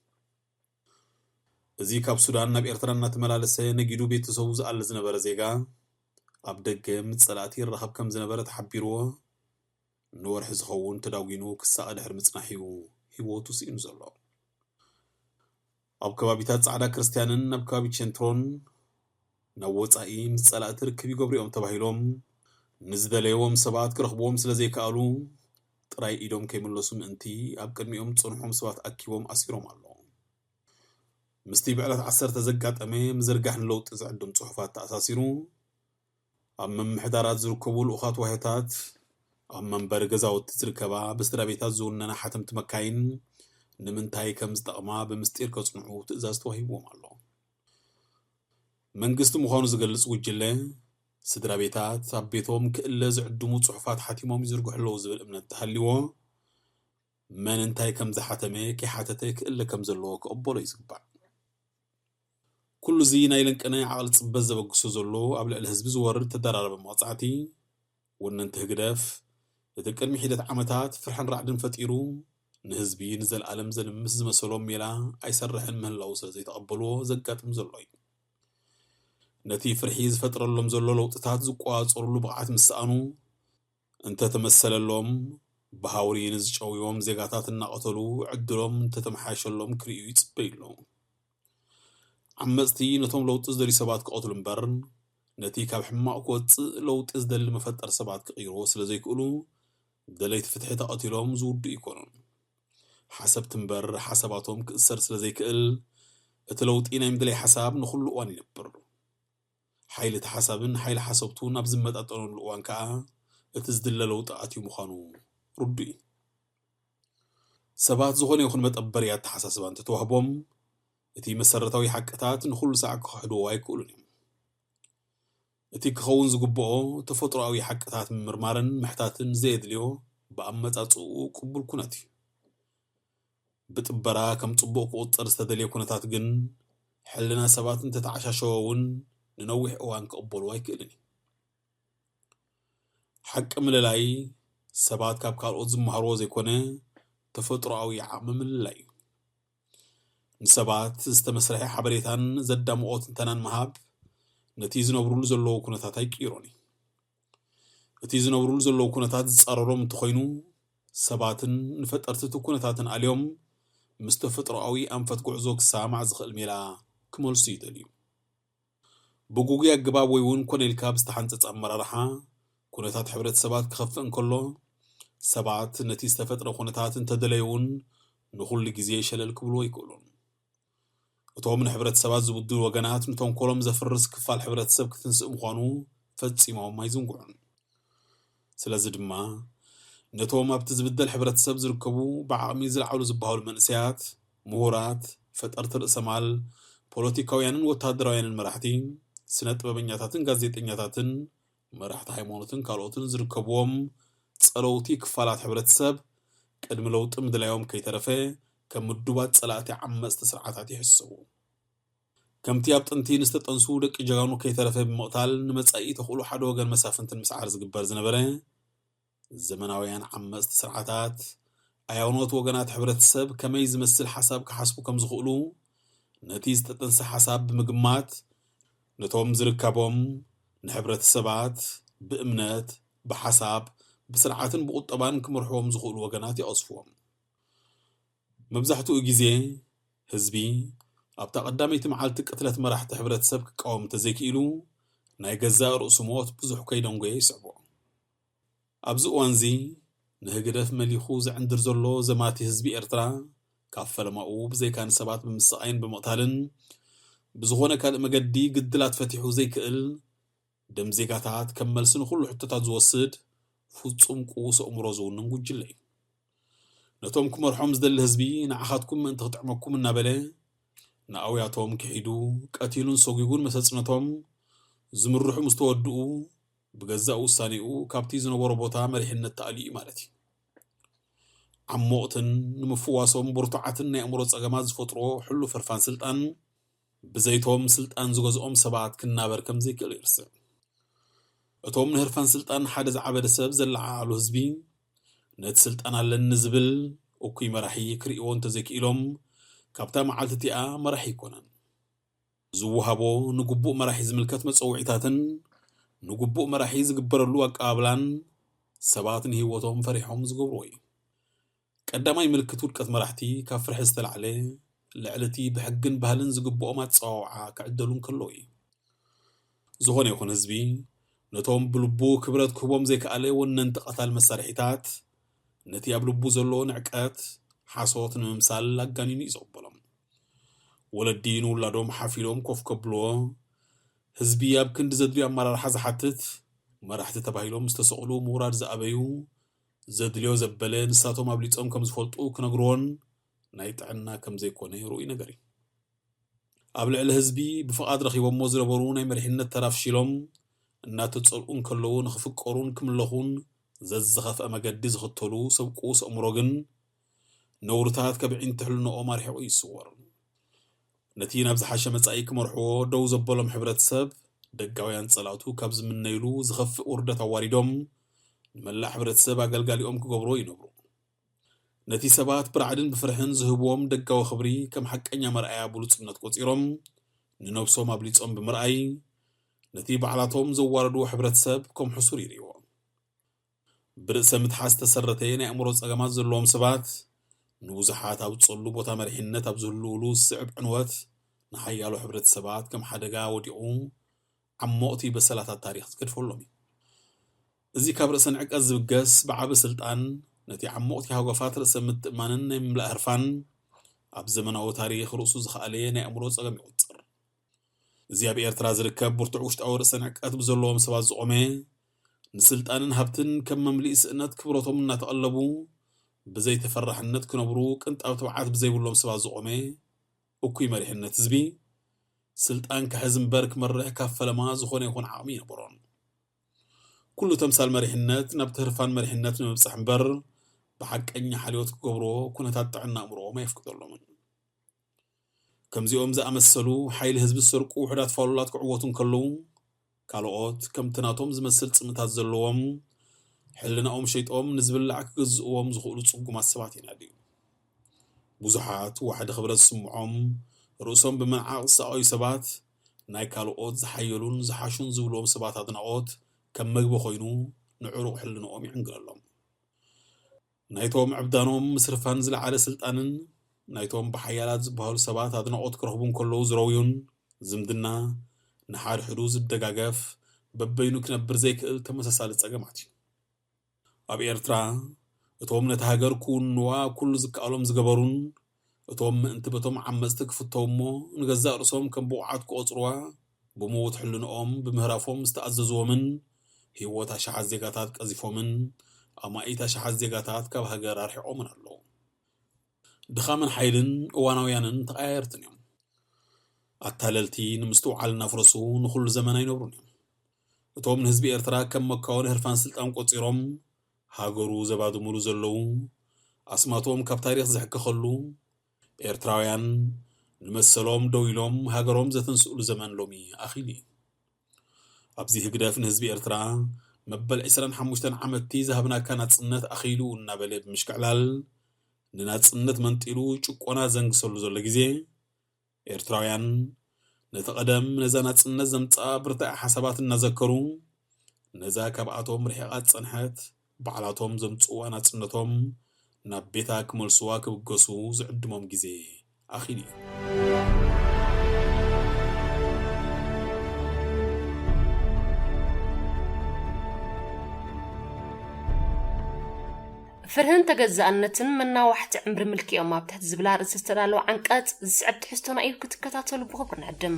እዚ ካብ ሱዳን ናብ ኤርትራ እናተመላለሰ ነጊዱ ቤተሰቡ ዝኣሊ ዝነበረ ዜጋ፣ ኣብ ደገ ምስ ጸላእቲ ይራኸብ ከም ዝነበረ ተሓቢርዎ፣ ንወርሒ ዝኸውን ተዳጒኑ ክሳቐ ድሕሪ ምጽናሕ እዩ ህይወቱ ስኢኑ ዘሎ። ኣብ ከባቢታት ጻዕዳ ክርስትያንን ኣብ ከባቢ ቼንትሮን ናብ ወጻኢ ምስ ጸላእቲ ርክብ ይገብሩ እዮም ተባሂሎም ንዝደለይዎም ሰባት ክረኽብዎም ስለ ዘይከኣሉ፣ ጥራይ ኢዶም ከይምለሱ ምእንቲ ኣብ ቅድሚኦም ዝጸንሖም ሰባት ኣኪቦም ኣሲሮም ኣለዉ። ምስቲ ብዕለት ዓሰርተ ዘጋጠመ ምዝርጋሕ ንለውጢ ዝዕድም ጽሑፋት ተኣሳሲሩ፣ ኣብ ምምሕዳራት ዝርከቡ ልኡኻት ዋህዮታት፣ ኣብ መንበሪ ገዛውቲ ዝርከባ ብስድራ ቤታት ዝውነና ሓተምቲ መካይን ንምንታይ ከም ዝጠቕማ ብምስጢር ከጽንዑ ትእዛዝ ተዋሂብዎም ኣሎ። መንግስቲ ምዃኑ ዝገልጽ ጉጅለ፣ ስድራ ቤታት ኣብ ቤቶም ክእለ ዝዕድሙ ጽሑፋት ሓቲሞም ይዝርግሑ ኣለዉ ዝብል እምነት እንተሃልይዎ፣ መን እንታይ ከም ዝሓተመ ከይሓተተ ክእለ ከም ዘለዎ ክቕበሎ እዩ ዝግባእ። ኩሉ እዚ ናይ ለንቀነ ዓቕሊ ጽበት ዘበግሶ ዘሎ ኣብ ልዕሊ ህዝቢ ዝወርድ ተደራራቢ መቕጻዕቲ፣ ወነንቲ ህግደፍ፣ እቲ ቅድሚ ሒደት ዓመታት ፍርሕን ራዕድን ፈጢሩ ንህዝቢ ንዘለኣለም ዘልምስ ዝመሰሎም ሜላ ኣይሰርሕን ምህላዉ ስለ ዘይተቐበልዎ ዘጋጥም ዘሎ እዩ። ነቲ ፍርሒ ዝፈጥረሎም ዘሎ ለውጥታት ዝቆጻጸርሉ ብቕዓት ምስ ሰኣኑ፣ እንተተመሰለሎም፣ ብሃውሪ ንዝጨውዮም ዜጋታት እናቐተሉ ዕድሎም እንተተመሓየሸሎም ክርእዩ ይጽበዩ ኣለዉ። ዓመጽቲ ነቶም ለውጢ ዝደልዩ ሰባት ክቐትሉ እምበር፣ ነቲ ካብ ሕማቕ ክወጽእ ለውጢ ዝደሊ መፈጠር ሰባት ክቕይርዎ ስለ ዘይክእሉ፣ ደለይቲ ፍትሒ ተቐቲሎም ዝውድኡ ኣይኮኑን። ሓሰብቲ እምበር ሓሳባቶም ክእሰር ስለ ዘይክእል፣ እቲ ለውጢ ናይ ምድላይ ሓሳብ ንኹሉ እዋን ይነብር። ሓይሊ እቲ ሓሳብን ሓይሊ ሓሰብቱን ኣብ ዝመጣጠነሉ እዋን ከኣ፣ እቲ ዝድለ ለውጢ ኣትዩ ምዃኑ ርዱእ እዩ። ሰባት ዝኾነ ይኹን መጠበሪ ኣተሓሳስባ እንተተዋህቦም፣ እቲ መሰረታዊ ሓቅታት ንኹሉ ሳዕ ክኽሕድዎ ኣይክእሉን እዮም። እቲ ክኸውን ዝግብኦ ተፈጥሮኣዊ ሓቅታት ምምርማርን ምሕታትን ዘየድልዮ ብኣመጻጽኡ ቅቡል ኩነት እዩ። ብጥበራ ከም ጽቡቕ ክቑጸር ዝተደልየ ኩነታት ግን፣ ሕልና ሰባት እንተተዓሻሸወ እውን ንነዊሕ እዋን ክቕበልዎ ኣይክእልን እዩ። ሓቂ ምልላይ ሰባት ካብ ካልኦት ዝመሃርዎ ዘይኮነ፣ ተፈጥሮኣዊ ዓቕሚ ምልላይ እዩ። ንሰባት ዝተመስርሐ ሓበሬታን ዘዳምቖ ትንተናን ምሃብ፣ ነቲ ዝነብሩሉ ዘለዉ ኩነታት ኣይቅይሮን እዩ። እቲ ዝነብሩሉ ዘለዉ ኩነታት ዝጻረሮም እንተኾይኑ፣ ሰባትን ንፈጠርቲ እቲ ኩነታትን ኣልዮም፣ ምስ ተፈጥሮኣዊ ኣንፈት ጉዕዞ ክሰማማዕ ዝኽእል ሜላ ክመልሱ ይደልዩ። ብጉጉይ ኣገባብ ወይ እውን ኮነ ኢልካ ብዝተሓንጸጸ ኣመራርሓ፣ ኩነታት ሕብረተሰባት ክኸፍእ እንከሎ፣ ሰባት ነቲ ዝተፈጥረ ኩነታት እንተደለዩ እውን ንኹሉ ግዜ ሸለል ክብልዎ ኣይክእሉን። እቶም ንሕብረተሰባት ዝብድሉ ወገናት ንተንኮሎም ዘፍርስ ክፋል ሕብረተሰብ ክትንስእ ምዃኑ ፈጺሞም ኣይዝንግዑን። ስለዚ ድማ፣ ነቶም ኣብቲ ዝብደል ሕብረተሰብ ዝርከቡ ብዓቕሚ ዝለዓሉ ዝበሃሉ መንእሰያት፣ ምሁራት፣ ፈጠርቲ ርእሰ ማል፣ ፖለቲካውያንን ወተሃደራውያንን መራሕቲ፣ ስነ ጥበበኛታትን ጋዜጠኛታትን፣ መራሕቲ ሃይማኖትን ካልኦትን ዝርከብዎም ጸለውቲ ክፋላት ሕብረተሰብ፣ ቅድሚ ለውጢ ምድላዮም ከይተረፈ፣ ከም ምዱባት ጸላእቲ ዓመጽቲ ስርዓታት ይሕሰቡ። ከምቲ ኣብ ጥንቲ ንዝተጠንሱ ደቂ ጀጋኑ ከይተረፈ ብምቕታል ንመጻኢ ተኽእሎ ሓደ ወገን መሳፍንትን ምስዓር ዝግበር ዝነበረ፣ ዘመናውያን ዓመጽቲ ስርዓታት፣ ኣያውኖት ወገናት ሕብረተሰብ ከመይ ዝመስል ሓሳብ ክሓስቡ ከም ዝኽእሉ፣ ነቲ ዝተጠንሰ ሓሳብ ብምግማት፣ ነቶም ዝርከቦም ንሕብረተሰባት ብእምነት፣ ብሓሳብ፣ ብስርዓትን ብቁጠባን ክመርሕዎም ዝኽእሉ ወገናት ይቐስፍዎም። መብዛሕትኡ ግዜ፣ ህዝቢ ኣብታ ቀዳመይቲ መዓልቲ ቅትለት መራሕቲ ሕብረተሰብ ክቃወም እንተዘይክኢሉ፣ ናይ ገዛእ ርእሱ ሞት ብዙሕ ከይደንጎየ ይስዕቦ። ኣብዚ እዋንዚ፣ ንህግደፍ መሊኹ ዝዕንድር ዘሎ ዘማቲ ህዝቢ ኤርትራ፣ ካብ ፈለማኡ ብዘይካ ንሰባት ብምስቓይን ብምቕታልን፣ ብዝኾነ ካልእ መገዲ ግድላት ፈቲሑ ዘይክእል፣ ደም ዜጋታት ከም መልሲ ንኹሉ ሕቶታት ዝወስድ፣ ፍጹም ቅዉስ ኣእምሮ ዝውንን ጉጅለ እዩ። ነቶም ክመርሖም ዝደሊ ህዝቢ፣ ንዓኻትኩም ምእንቲ ክጥዕመኩም እናበለ፣ ንኣውያቶም ክሒዱ፣ ቀቲሉን ሰጒጉን መሰጽነቶም ዝምርሑ ምስ ተወድኡ፣ ብገዛእ ውሳኔኡ ካብቲ ዝነበሮ ቦታ መሪሕነት ተኣልዩ እዩ ማለት እዩ። ዓሞቕትን ንምፍዋሶም ብርቱዓትን ናይ ኣእምሮ ጸገማት ዝፈጥሮ ሕሉፍ ህርፋን ስልጣን፣ ብዘይቶም ስልጣን ዝገዝኦም ሰባት ክናበር ከም ዘይክእል ይርስዕ። እቶም ንህርፋን ስልጣን ሓደ ዝዓበደ ሰብ ዘለዓዓሉ ህዝቢ፣ ነቲ ስልጣን ኣለኒ ዝብል እኩይ መራሒ ክርእይዎ እንተዘይክኢሎም፣ ካብታ መዓልቲ እቲኣ መራሒ ኣይኮነን። ዝወሃቦ ንግቡእ መራሒ ዝምልከት መጸውዒታትን ንግቡእ መራሒ ዝግበረሉ ኣቀባብላን፣ ሰባት ንህይወቶም ፈሪሖም ዝገብርዎ እዩ። ቀዳማይ ምልክት ውድቀት መራሕቲ፣ ካብ ፍርሒ ዝተላዕለ፣ ልዕሊ እቲ ብሕግን ባህልን ዝግብኦም ኣጸዋውዓ ክዕደሉ እንከለዉ እዩ። ዝኾነ ይኹን ህዝቢ፣ ነቶም ብልቡ ክብረት ክህቦም ዘይከኣለ ወነንቲ ቀታል መሳርሒታት፣ ነቲ ኣብ ልቡ ዘሎ ንዕቀት፣ ሓሶት ንምምሳል ኣጋኒኑ እዩ ዝቕበሎም። ወለዲ ንውላዶም ሓፊሎም ኮፍ ከብልዎ፣ ህዝቢ ኣብ ክንዲ ዘድልዮ ኣመራርሓ ዝሓትት፣ መራሕቲ ተባሂሎም ዝተሰቕሉ ምውራድ ዝኣበዩ፣ ዘድልዮ ዘበለ ንሳቶም ኣብሊጾም ከም ዝፈልጡ ክነግርዎን ናይ ጥዕና ከም ዘይኮነ ርኡይ ነገር እዩ። ኣብ ልዕሊ ህዝቢ ብፍቓድ ረኺቦሞ ዝነበሩ ናይ መሪሕነት ተራ ፍሺሎም እናተጸልኡ እንከለዉ ንኽፍቀሩን ክምለኹን ዘዝኸፍአ መገዲ ዝኽተሉ ሰብ ቅዉስ ኣእምሮ ግን ነውርታት ካብ ኣዒንቲ ሕልንኦም ኣርሒቑ ይስወር። ነቲ ናብ ዝሓሸ መጻኢ ክመርሕዎ ደው ዘበሎም ሕብረተሰብ ደጋውያን ጸላእቱ ካብ ዝምነይሉ ዝኸፍእ ውርደት ኣዋሪዶም ንመላእ ሕብረተሰብ ኣገልጋሊኦም ክገብርዎ ይነብሩ። ነቲ ሰባት ብራዕድን ብፍርሕን ዝህብዎም ደጋዊ ክብሪ ከም ሓቀኛ መርኣያ ብሉጽነት ቆጺሮም፣ ንነብሶም ኣብሊጾም ብምርኣይ፣ ነቲ ባዕላቶም ዘዋረድዎ ሕብረተሰብ ከም ሕሱር ይርእይዎ። ብርእሰ ምትሓዝ ዝተሰረተ ናይ ኣእምሮ ጸገማት ዘለዎም ሰባት፣ ንብዙሓት ኣብ ዝጸሉ ቦታ መሪሕነት ኣብ ዝህልውሉ ዝስዕብ ዕንወት፣ ንሓያሎ ሕብረተሰባት ከም ሓደጋ ወዲቑ ዓሞቕቲ በሰላታት ታሪኽ ዝገድፈሎም እዩ። እዚ ካብ ርእሰ ንዕቀት ዝብገስ ብዓቢ ስልጣን፣ ነቲ ዓሞቕቲ ሃጓፋት ርእሰ ምትእማንን ናይ ምምላእ ህርፋን፣ ኣብ ዘመናዊ ታሪኽ ርእሱ ዝኸኣለ ናይ ኣእምሮ ጸገም ይቑጸር። እዚ ኣብ ኤርትራ ዝርከብ ብርቱዕ ውሽጣዊ ርእሰ ንዕቀት ብዘለዎም ሰባት ዝቖመ፣ ንስልጣንን ሃብትን ከም መምልኢ ስእነት ክብረቶም እናተቐለቡ፣ ብዘይ ተፈራሕነት ክነብሩ ቅንጣብ ትብዓት ብዘይብሎም ሰባት ዝቖመ እኩይ መሪሕነት ህዝቢ፣ ስልጣን ክሕዝ እምበር ክመርሕ ካብ ፈለማ ዝኾነ ይኹን ዓቕሚ ይነበሮን። ኩሉ ተምሳል መሪሕነት ናብቲ ህርፋን መሪሕነት ንምብጻሕ እምበር፣ ብሓቀኛ ሓልዮት ክገብርዎ ኩነታት ጥዕና ኣእምሮኦም ኣየፍቅደሎምን። ከምዚኦም ዝኣመሰሉ ሓይሊ ህዝቢ ዝሰርቁ ውሑዳት ፋሉላት ክዕወቱ እንከለዉ፣ ካልኦት ከምቲ ናቶም ዝመስል ጽምታት ዘለዎም፣ ሕልናኦም ሸይጦም ንዝብላዕ ክገዝእዎም ዝኽእሉ ጽጉማት ሰባት ይናድዩ። ብዙሓት ዋሕዲ ክብረት ዝስምዖም፣ ርእሶም ብምንዓቕ ዝሳቐዩ ሰባት፣ ናይ ካልኦት ዝሓየሉን ዝሓሹን ዝብልዎም ሰባት ኣድናቖት ከም መግቢ ኮይኑ ንዕሩቕ ሕልንኦም ይዕንግለሎም። ናይቶም ዕብዳኖም ምስርፋን ዝለዓለ ስልጣንን፣ ናይቶም ብሓያላት ዝበሃሉ ሰባት ኣድናቖት ክረኽቡ እንከለዉ ዝረውዩን ዝምድና፣ ንሓድሕዱ ዝደጋገፍ፣ በበይኑ ክነብር ዘይክእል ተመሳሳሊ ጸገማት እዩ። ኣብ ኤርትራ፣ እቶም ነታ ሃገር ክውንዋ ኩሉ ዝከኣሎም ዝገበሩን፣ እቶም ምእንቲ በቶም ዓመጽቲ ክፍተው እሞ ንገዛእ ርእሶም ከም ብቑዓት ክቖጽርዋ፣ ብመውት ሕልንኦም ብምህራፎም ዝተኣዘዝዎምን፣ ህይወት ኣሽሓት ዜጋታት ቀዚፎምን፣ ኣማኢት ኣሽሓት ዜጋታት ካብ ሃገር ኣርሒቖምን ኣለዉ። ድኻምን ሓይልን እዋናውያንን ተቐያየርትን እዮም። ኣታለልቲ ንምስትውዓል እናፍረሱ ንኹሉ ዘመን ኣይነብሩን እዮም። እቶም ንህዝቢ ኤርትራ ከም መካወኒ ህርፋን ስልጣን ቆጺሮም ሃገሩ ዘባድሙሉ ዘለዉ፣ ኣስማቶም ካብ ታሪኽ ዝሕከኸሉ፣ ኤርትራውያን ንመሰሎም ደው ኢሎም ሃገሮም ዘተንስእሉ ዘመን ሎሚ ኣኺሉ እዩ። ኣብዚ ህግደፍ ንህዝቢ ኤርትራ መበል ዕስራን ሓሙሽተን ዓመትቲ ዝሃብናካ ናጽነት ኣኺሉ እናበለ ብምሽክዕላል፣ ንናጽነት መንጢሉ ጭቆና ዘንግሰሉ ዘሎ ግዜ፣ ኤርትራውያን ነቲ ቀደም ነዛ ናጽነት ዘምጽኣ ብርታዐ ሓሳባት እናዘከሩ፣ ነዛ ካብኣቶም ርሒቓ ዝጸንሐት ባዕላቶም ዘምጽእዋ ናጽነቶም ናብ ቤታ ክመልስዋ ክብገሱ ዝዕድሞም ግዜ ኣኺሉ እዩ። ፍርህን ተገዛእነትን መናዋሕቲ ዕምሪ ምልኪ እዮም ኣብ ትሕቲ ዝብል ኣርእስቲ ዝተዳለወ ዓንቀጽ ዝስዕብ ትሕዝቶና እዩ ክትከታተሉ ብኽብሪ ንዕድም።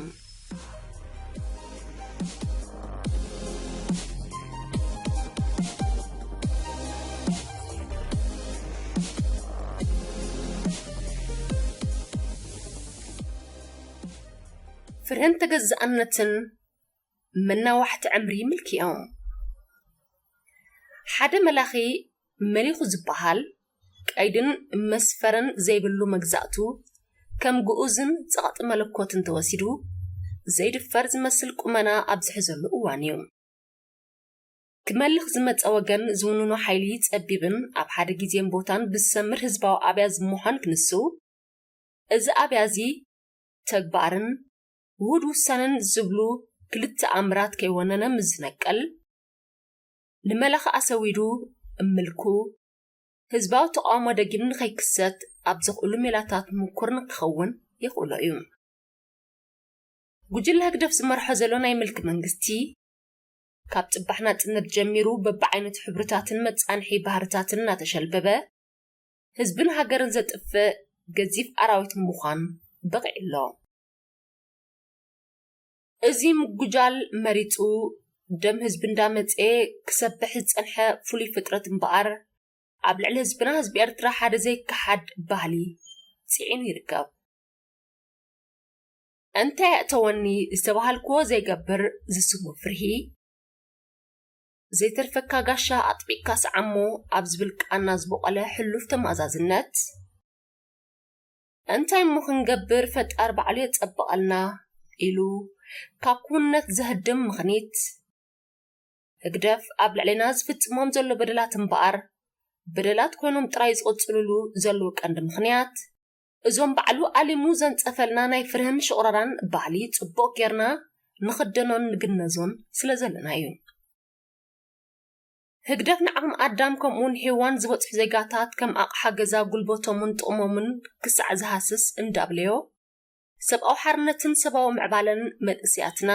ፍርህን ተገዛእነትን መናዋሕቲ ዕምሪ ምልኪ እዮም። ሓደ መላኺ መሊኹ ዝበሃል ቀይድን መስፈርን ዘይብሉ መግዛእቱ ከም ግኡዝን ጸቕጢ መለኮትን ተወሲዱ ዘይድፈር ዝመስል ቁመና ኣብ ዝሕዘሉ እዋን እዩ። ክመልኽ ዝመጸ ወገን ዝውንኖ ሓይሊ ጸቢብን ኣብ ሓደ ግዜን ቦታን ብዝሰምር ህዝባዊ ኣብያ ዝምዃን ክንሱ፣ እዚ ኣብያ እዚ ተግባርን ውሁድ ውሳነን ዝብሉ ክልተ ኣምራት ከይወነነ ምስ ዝነቅል፣ ንመላኺ ኣሰዊዱ እምልኩ ህዝባዊ ተቓውሞ ደጊም ንኸይክሰት ኣብ ዘኽእሉ ሜላታት ምኩር ንክኸውን የኽእሎ እዩ። ጉጅለ ህግደፍ ዝመርሖ ዘሎ ናይ ምልኪ መንግስቲ፣ ካብ ጽባሕ ናጽነት ጀሚሩ በብዓይነቱ ሕብርታትን መጻንሒ ባህርታትን እናተሸልበበ፣ ህዝብን ሃገርን ዘጥፍእ ገዚፍ ኣራዊት ንምዃን በቒዑ ኣሎ። እዚ ምጉጃል መሪጹ ደም ህዝቢ እንዳመጽኤ ክሰብሕ ዝጸንሐ ፍሉይ ፍጥረት እምበኣር፣ ኣብ ልዕሊ ህዝብና ህዝቢ ኤርትራ ሓደ ዘይከሓድ ባህሊ ጽዒኑ ይርከብ። እንታይ ኣእተወኒ ዝተባሃልክዎ ዘይገብር ዝስሙ ፍርሂ፣ ዘይተርፈካ ጋሻ ኣጥቢቕካ ስዓሞ ኣብ ዝብል ቃና ዝቦቐለ ሕሉፍ ተማእዛዝነት፣ እንታይ እሞ ክንገብር ፈጣር ባዕሉ የጸብቐልና ኢሉ ካብ ክውንነት ዘህድም ምኽኒት፣ ህግደፍ ኣብ ልዕሌና ዝፍጽሞም ዘሎ በደላት እምበኣር በደላት ኮይኖም ጥራይ ዝቕጽልሉ ዘለዉ ቀንዲ ምኽንያት፣ እዞም ባዕሉ ኣሊሙ ዘንጸፈልና ናይ ፍርህን ሽቑረራን ባህሊ ጽቡቕ ጌርና ንኽደኖን ንግነዞን ስለ ዘለና እዩ። ህግደፍ ንዓቕሚ ኣዳም ከምኡውን ሄዋን ዝበጽሑ ዜጋታት ከም ኣቕሓ ገዛ ጉልበቶምን ጥቕሞምን ክሳዕ ዝሃስስ እንዳብለዮ፣ ሰብኣዊ ሓርነትን ሰብኣዊ ምዕባለን መንእሰያትና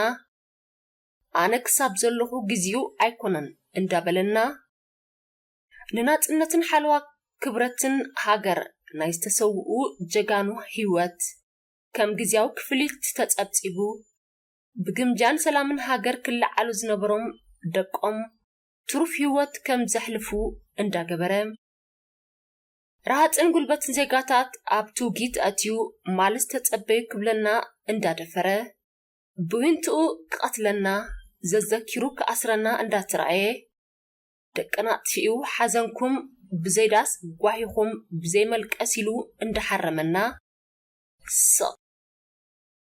ኣነ ክሳብ ዘለኹ ግዜኡ ኣይኮነን እንዳበለና፣ ንናጽነትን ሓለዋ ክብረትን ሃገር ናይ ዝተሰውኡ ጀጋኑ ህይወት ከም ግዜያዊ ክፍሊት ተጸብጺቡ፣ ብግምጃን ሰላምን ሃገር ክለዓሉ ዝነበሮም ደቆም ትሩፍ ህይወት ከም ዘሕልፉ እንዳገበረ፣ ረሃጽን ጉልበትን ዜጋታት ኣብ ትውጊት ኣትዩ ማልስ ተጸበዩ ክብለና እንዳደፈረ፣ ብዊንትኡ ክቐትለና፣ ዘዘኪሩ ክኣስረና እንዳተራእየ፣ ደቅና ኣጥፊኡ ሓዘንኩም ብዘይዳስ ጓሂኹም ብዘይመልቀስ ኢሉ እንዳሓረመና፣ ስቕ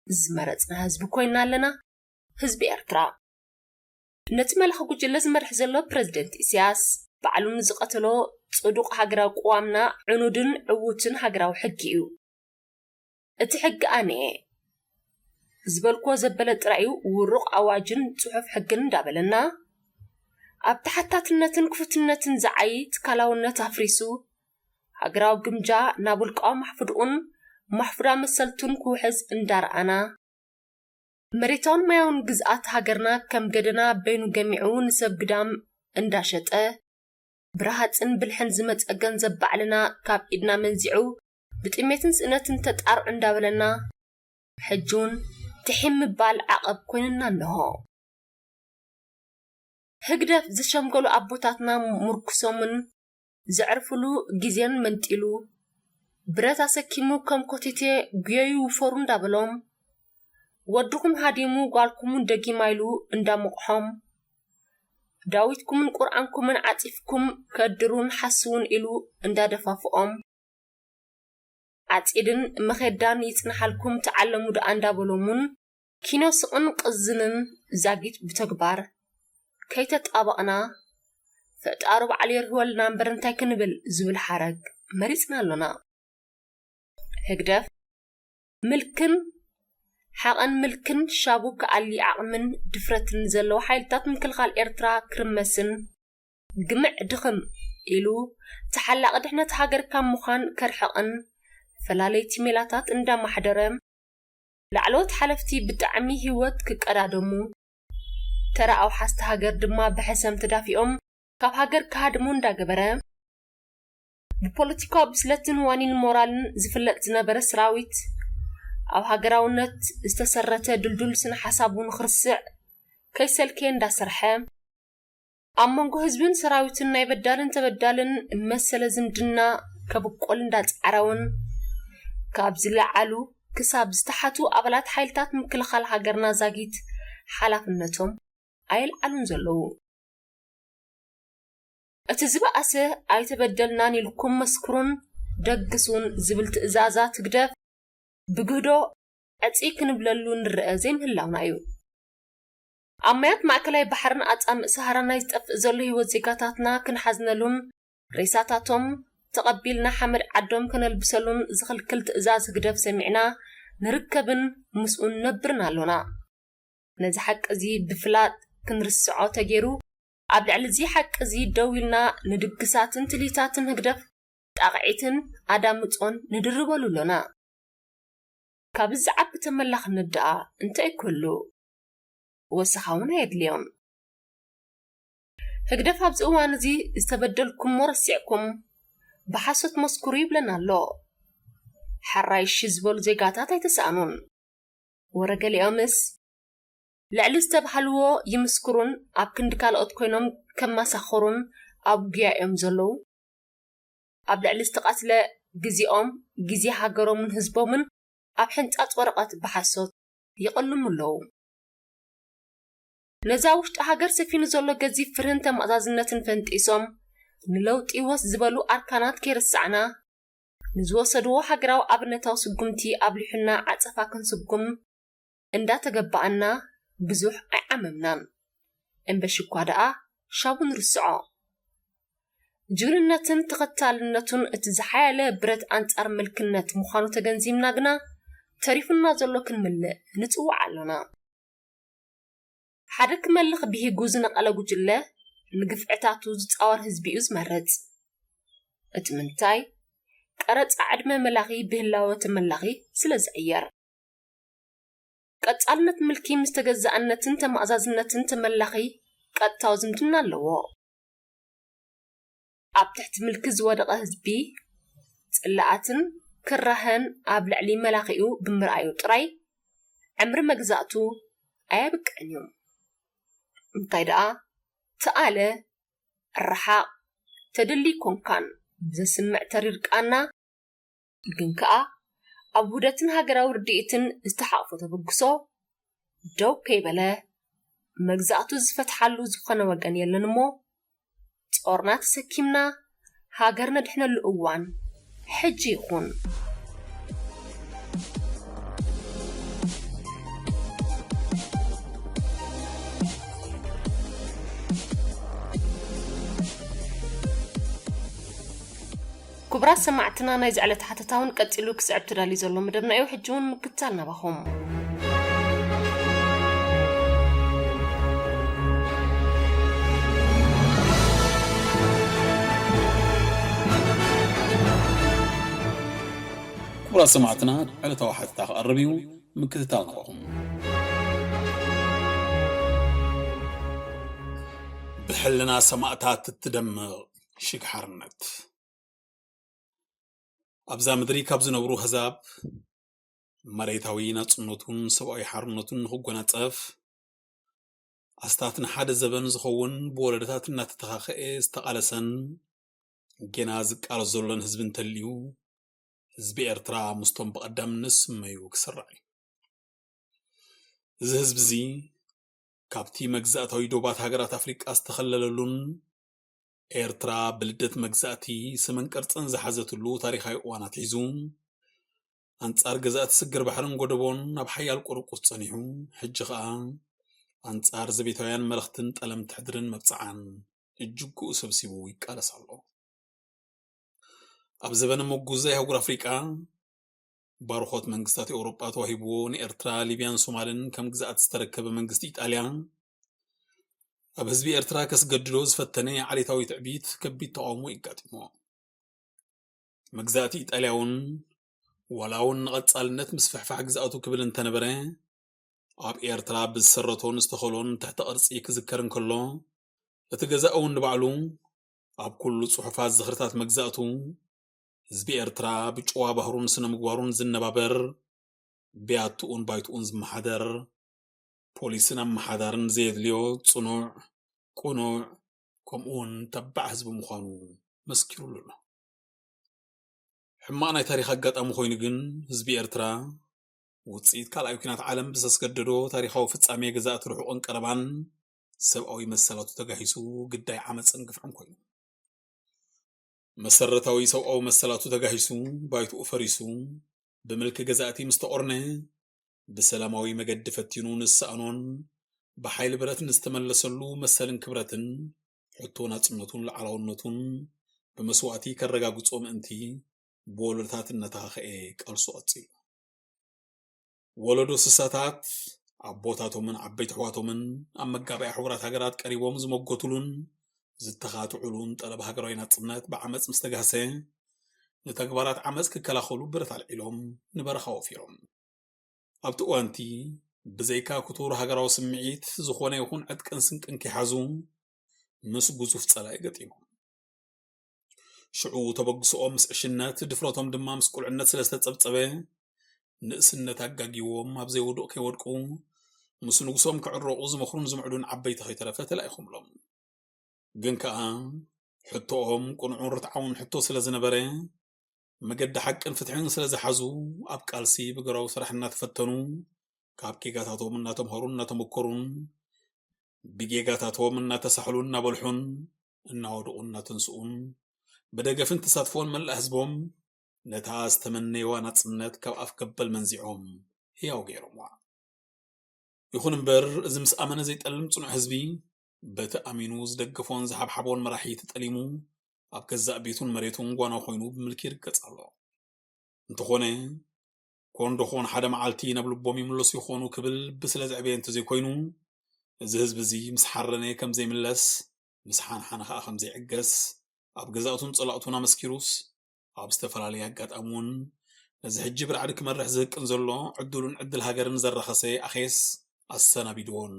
ዝመረጽና ህዝቢ ኮይና ኣለና። ህዝቢ ኤርትራ ነቲ መላኺ ጉጅለ ዝመርሕ ዘሎ ፕረዚደንት ኢሳያስ ባዕሉ ንዝቐተሎ ጽዱቕ ሃገራዊ ቅዋምና ዕኑድን ዕዉትን ሃገራዊ ሕጊ እዩ። እቲ ሕጊ ኣነ'የ ዝበልክዎ ዘበለ ጥራይ እዩ ውሩቕ ኣዋጅን ጽሑፍ ሕግን እንዳበለና፣ ኣብ ተሓታትነትን ክፉትነትን ዝዓዪ ትካላውነት ኣፍሪሱ፣ ሃገራዊ ግምጃ ናብ ውልቃዊ ማሕፉድኡን ማሕፉዳ መሰልቱን ክውሕዝ እንዳረኣና፣ መሬታውን ማያውን ግዝኣት ሃገርና ከም ገደና በይኑ ገሚዑ ንሰብ ግዳም እንዳሸጠ፣ ብረሃጽን ብልሕን ዝመጸ ገንዘብ ባዕልና ካብ ኢድና መንዚዑ ብጥሜትን ስእነትን ተጣርዑ እንዳበለና፣ ሕጂ እውን ትሒም ምባል ዓቐብ ኮይንና እንሆ። ህግደፍ ዝሸምገሉ ኣቦታትና ምርኩሶምን ዘዕርፍሉ ግዜን መንጢሉ፣ ብረት ኣሰኪሙ ከም ኮቴቴ ጉየዩ ውፈሩ እንዳበሎም፣ ወድኹም ሃዲሙ ጓልኩም እውን ደጊማ ኢሉ እንዳሞቕሖም፣ ዳዊትኩምን ቁርኣንኩምን ዓጺፍኩም ከድሩን ሓስዉን ኢሉ እንዳደፋፍኦም፣ ዓጺድን መኼዳን ይጽንሓልኩም ተዓለሙ ደኣ እንዳበሎምን፣ ኪኖ ስቕን ቅዝንን ዛጊት ብተግባር ከይተጣበቕና፣ ፈጣሪ ባዕሉ የርህወልና እምበር እንታይ ክንብል ዝብል ሓረግ መሪጽና ኣሎና። ህግደፍ ምልክን ሓቐን ምልክን ሻቡ ክኣሊ ዓቕምን ድፍረትን ዘለዎ ሓይልታት ምክልኻል ኤርትራ ክርመስን፣ ግምዕ ድኽም ኢሉ ተሓላቒ ድሕነት ሃገር ካብ ምዃን ከርሕቕን፣ ፈላለይቲ ሜላታት እንዳማሕደረ፣ ላዕለዎት ሓለፍቲ ብጣዕሚ ህይወት ክቀዳደሙ፣ ተራ ኣውሓስቲ ሃገር ድማ ብሕሰም ተዳፊኦም ካብ ሃገር ክሃድሙ እንዳገበረ፣ ብፖለቲካዊ ብስለትን ዋኒን ሞራልን ዝፍለጥ ዝነበረ ሰራዊት፣ ኣብ ሃገራውነት ዝተሰረተ ድልዱል ስነ ሓሳቡ ንኽርስዕ ከይሰልከየ እንዳሰርሐ፣ ኣብ መንጎ ህዝብን ሰራዊትን ናይ በዳልን ተበዳልን መሰለ ዝምድና ከብቁል እንዳጻዕረ እውን፣ ካብ ዝለዓሉ ክሳብ ዝተሓቱ ኣባላት ሓይልታት ምክልኻል ሃገርና ዛጊት ሓላፍነቶም ኣየልዓሉን ዘለዉ። እቲ ዝበኣሰ ኣይተበደልናን ኢልኩም መስክሩን ደግሱን ዝብል ትእዛዛት ህግደፍ ብግህዶ ዕጺ ክንብለሉ ንረኣ ዘይምህላውና እዩ። ኣብ ማያት ማእከላይ ባሕርን ኣጻምእ ሰሃራን ናይ ዝጠፍእ ዘሎ ህይወት ዜጋታትና ክንሓዝነሉን ሬሳታቶም ተቐቢልና ሓመድ ዓዶም ከነልብሰሉን ዝኽልክል ትእዛዝ ህግደፍ ሰሚዕና ንርከብን ምስኡ ንነብርን ኣሎና። ነዚ ሓቂ እዚ ብፍላጥ ክንርስዖ ተገይሩ፣ ኣብ ልዕሊ እዚ ሓቂ እዚ ደው ኢልና ንድግሳትን ትልሂታትን ህግደፍ ጣቕዒትን ኣዳምጾን ንድርበሉ ኣሎና። ካብዚ ዝዓቢ ተመላኽነት ደኣ እንታይ ክህሉ? ወሰኻ እውን ኣየድልዮን። ህግደፍ ኣብዚ እዋን እዚ ዝተበደልኩሞ ረሲዕኩም ብሓሶት መስክሩ ይብለና ኣሎ። ሓራይ እሺ ዝበሉ ዜጋታት ኣይተሳእኑን። ወረ ገሊኦምስ ልዕሊ ዝተባህልዎ ይምስክሩን ኣብ ክንዲ ካልኦት ኮይኖም ከማሳኽሩን ኣብ ጉያ እዮም ዘለዉ። ኣብ ልዕሊ ዝተቓትለ ግዜኦም፣ ግዜ ሃገሮምን ህዝቦምን ኣብ ሕንጻጽ ወረቐት ብሓሶት ይቕልሙ ኣለዉ። ነዛ ውሽጢ ሃገር ሰፊኑ ዘሎ ገዚፍ ፍርህን ተማእዛዝነትን ፈንጢሶም፣ ንለውጢ ወስ ዝበሉ ኣርካናት ከይረሳዕና፣ ንዝወሰድዎ ሃገራዊ ኣብነታዊ ስጉምቲ ኣብሊሑና ዓጸፋ ክንስጉም እንዳተገባኣና ብዙሕ ኣይዓመምናን። እምበሺ እኳ ደኣ ሻቡ ንርስዖ። ጅግንነትን ተኸታልነቱን እቲ ዝሓያለ ብረት ኣንጻር ምልክነት ምዃኑ ተገንዚብና ግና፣ ተሪፉና ዘሎ ክንምልእ ንጽውዕ ኣሎና። ሓደ ክመልኽ ብሂጉ ዝነቐለ ጉጅለ፣ ንግፍዕታቱ ዝጻወር ህዝቢ እዩ ዝመርጽ። እቲ ምንታይ፣ ቀረጻ ዕድመ መላኺ ብህላወ ተመላኺ ስለ ዝቕየር። ቀጻልነት ምልኪ ምስ ተገዛእነትን ተማእዛዝነትን ተመላኺ ቀጥታዊ ዝምድና ኣለዎ። ኣብ ትሕቲ ምልኪ ዝወደቐ ህዝቢ፣ ጽላኣትን ክራህን ኣብ ልዕሊ መላኺኡ ብምርኣዩ ጥራይ፣ ዕምሪ መግዛእቱ ኣየብቅዕን እዩ። እንታይ ደኣ፣ ተኣለ፣ ርሓቕ፣ ተደሊ ኮንካን ብዘስምዕ ተሪር ቃና፣ ግን ከኣ ኣብ ውህደትን ሃገራዊ ርድኢትን ዝተሓቕፎ ተበግሶ ደው ከይበለ፣ መግዛእቱ ዝፈትሓሉ ዝኾነ ወገን የለን እሞ፣ ጾርና ተሰኪምና ሃገር ነድሕነሉ እዋን ሕጂ ይኹን። ክቡራት ሰማዕትና፣ ናይዚ ዕለት ሓተታ እውን ቀጺሉ ክስዕብ ተዳልዩ ዘሎ መደብና እዩ። ሕጂ እውን ምክትታል ናባኹም። ክቡራት ሰማዕትና፣ ዕለታዊ ሓተታ ክቐርብ እዩ። ምክትታል ናባኹም። ብሕልና ሰማእታት እትደምቕ ሽግ ሓርነት። ኣብዛ ምድሪ ካብ ዝነብሩ ኣህዛብ፣ መሬታዊ ናጽነቱን ሰብኣዊ ሓርነቱን ንኽጎናጸፍ፣ ኣስታት ንሓደ ዘበን ዝኸውን ብወለዶታት እናተተኻኸኤ ዝተቓለሰን ጌና ዝቃለስ ዘሎን ህዝቢ እንተልዩ፣ ህዝቢ ኤርትራ ምስቶም ብቐዳምነት ዝስመዩ ክስራዕ እዩ። እዚ ህዝቢ እዚ፣ ካብቲ መግዛእታዊ ዶባት ሃገራት ኣፍሪቃ ዝተኸለለሉን ኤርትራ ብልደት መግዛእቲ ስምን ቅርጽን ዝሓዘትሉ ታሪኻዊ እዋን ኣትሒዙ፣ ኣንጻር ገዛእቲ ስግር ባሕርን ጎደቦን ኣብ ሓያል ቁርቁስ ጸኒሑ፣ ሕጂ ኸኣ ኣንጻር ዘቤታውያን መለኽትን ጠለምቲ ሕድርን መብጽዓን እጅግኡ ሰብሲቡ ይቃለስ ኣሎ። ኣብ ዘበነ ምጉዛይ ኣህጉር ኣፍሪቃ፣ ባርኾት መንግስታት ኤውሮጳ ተዋሂብዎ ንኤርትራ፣ ሊብያን ሶማልን ከም ግዝኣት ዝተረከበ መንግስቲ ኢጣልያ፣ ኣብ ህዝቢ ኤርትራ ከስገድዶ ዝፈተነ ዓሌታዊ ትዕቢት ከቢድ ተቓውሞ የጋጢሞ። መግዛእቲ ኢጣልያ እውን፣ ዋላ እውን ንቐጻልነት ምስፍሕፋሕ ግዝኣቱ ክብል እንተነበረ፣ ኣብ ኤርትራ ብዝሰረቶን ዝተኸሎን ትሕተ ቅርጺ ክዝከር እንከሎ፣ እቲ ገዛኢ እውን ንባዕሉ ኣብ ኩሉ ጽሑፋት ዝኽርታት መግዛእቱ፣ ህዝቢ ኤርትራ ብጭዋ ባህሩን ስነ ምግባሩን ዝነባበር፣ ብያትኡን ባይትኡን ዝመሓደር፣ ፖሊስን ኣመሓዳርን ዘየድልዮ ጽኑዕ፣ ቅኑዕ፣ ከምኡ እውን ተባዕ ህዝቢ ምዃኑ መስኪሩሉ ኣሎ። ሕማቕ ናይ ታሪኽ ኣጋጣሚ ኮይኑ ግን፣ ህዝቢ ኤርትራ ውጽኢት ካልኣይ ኲናት ዓለም ብዘስገደዶ ታሪኻዊ ፍጻሜ ገዛእቲ ርሑቕን ቀረባን ሰብኣዊ መሰላቱ ተጋሂሱ ግዳይ ዓመጽን ግፍዕን ኮይኑ። መሰረታዊ ሰብኣዊ መሰላቱ ተጋሂሱ፣ ባይትኡ ፈሪሱ፣ ብምልኪ ገዛእቲ ምስ ተቖርነ፣ ብሰላማዊ መገዲ ፈቲኑ ንዝሰኣኖን ብሓይሊ ብረት ንዝተመለሰሉ መሰልን ክብረትን፣ ሕቶ ናጽነቱን ሉዓላውነቱን ብመስዋእቲ ከረጋግጾ ምእንቲ ብወለዶታት እናተኻኸኤ ቃልሱ ቀጺሉ። ወለዶ ስሳታት ኣቦታቶምን ዓበይቲ ኣሕዋቶምን ኣብ መጋባእያ ሕቡራት ሃገራት ቀሪቦም ዝመጎቱሉን ዝተኻትዑሉን ጠለብ ሃገራዊ ናጽነት ብዓመጽ ምስ ተጋህሰ፣ ንተግባራት ዓመጽ ክከላኸሉ ብረት ኣልዒሎም ንበረኻ ወፊሮም። ኣብቲ እዋንቲ ብዘይካ ክቱር ሃገራዊ ስምዒት ዝኾነ ይኹን ዕጥቅን ስንቅን ከይሓዙ ምስ ግዙፍ ጸላኢ ገጢሞም። ሽዑ ተበግሶኦም ምስ ዕሽነት፣ ድፍረቶም ድማ ምስ ቁልዕነት ስለ ዝተጸብጸበ፣ ንእስነት ኣጋጊዎም ኣብ ዘይውዱቕ ከይወድቁ፣ ምስ ንጉሶም ክዕረቑ ዝመኽሩን ዝምዕዱን ዓበይቲ ከይተረፈ ተላኢኾምሎም። ግን ከኣ ሕቶኦም ቅኑዕን ርትዓውን ሕቶ ስለ ዝነበረ፣ መገዲ ሓቅን ፍትሕን ስለ ዝሓዙ፣ ኣብ ቃልሲ ብገራዊ ስራሕ እናተፈተኑ፣ ካብ ጌጋታቶም እናተምሃሩን እናተመኮሩን፣ ብጌጋታቶም እናተሳሕሉን እናበልሑን፣ እናወደቑን እናተንስኡን፣ ብደገፍን ተሳትፎን መላእ ህዝቦም፣ ነታ ዝተመነይዋ ናጽነት ካብ ኣፍ ገበል መንዚዖም ህያው ገይሮምዋ። ይኹን እምበር፣ እዚ ምስ ኣመነ ዘይጠልም ጽኑዕ ህዝቢ፣ በቲ ኣሚኑ ዝደገፎን ዝሓብሓቦን መራሒ ተጠሊሙ፣ ኣብ ገዛእ ቤቱን መሬቱን ጓና ኮይኑ ብምልኪ ይርገጽ ኣሎ። እንተኾነ፣ ኮን ዶ ኾን ሓደ መዓልቲ ናብ ልቦም ይምለሱ ይኾኑ ክብል ብስለ ዘዕበየ እንተዘይኮይኑ፣ እዚ ህዝቢ እዚ ምስ ሓረነ ከም ዘይምለስ፣ ምስ ሓንሓነ ኸኣ ከም ዘይዕገስ፣ ኣብ ገዛእቱን ጸላእቱን ኣመስኪሩስ፣ ኣብ ዝተፈላለየ ኣጋጣሚ እውን ነዚ ሕጂ ብራዕዲ ክመርሕ ዝህቅን ዘሎ ዕድሉን ዕድል ሃገርን ዘራኸሰ ኣኼስ ኣሰናቢድዎን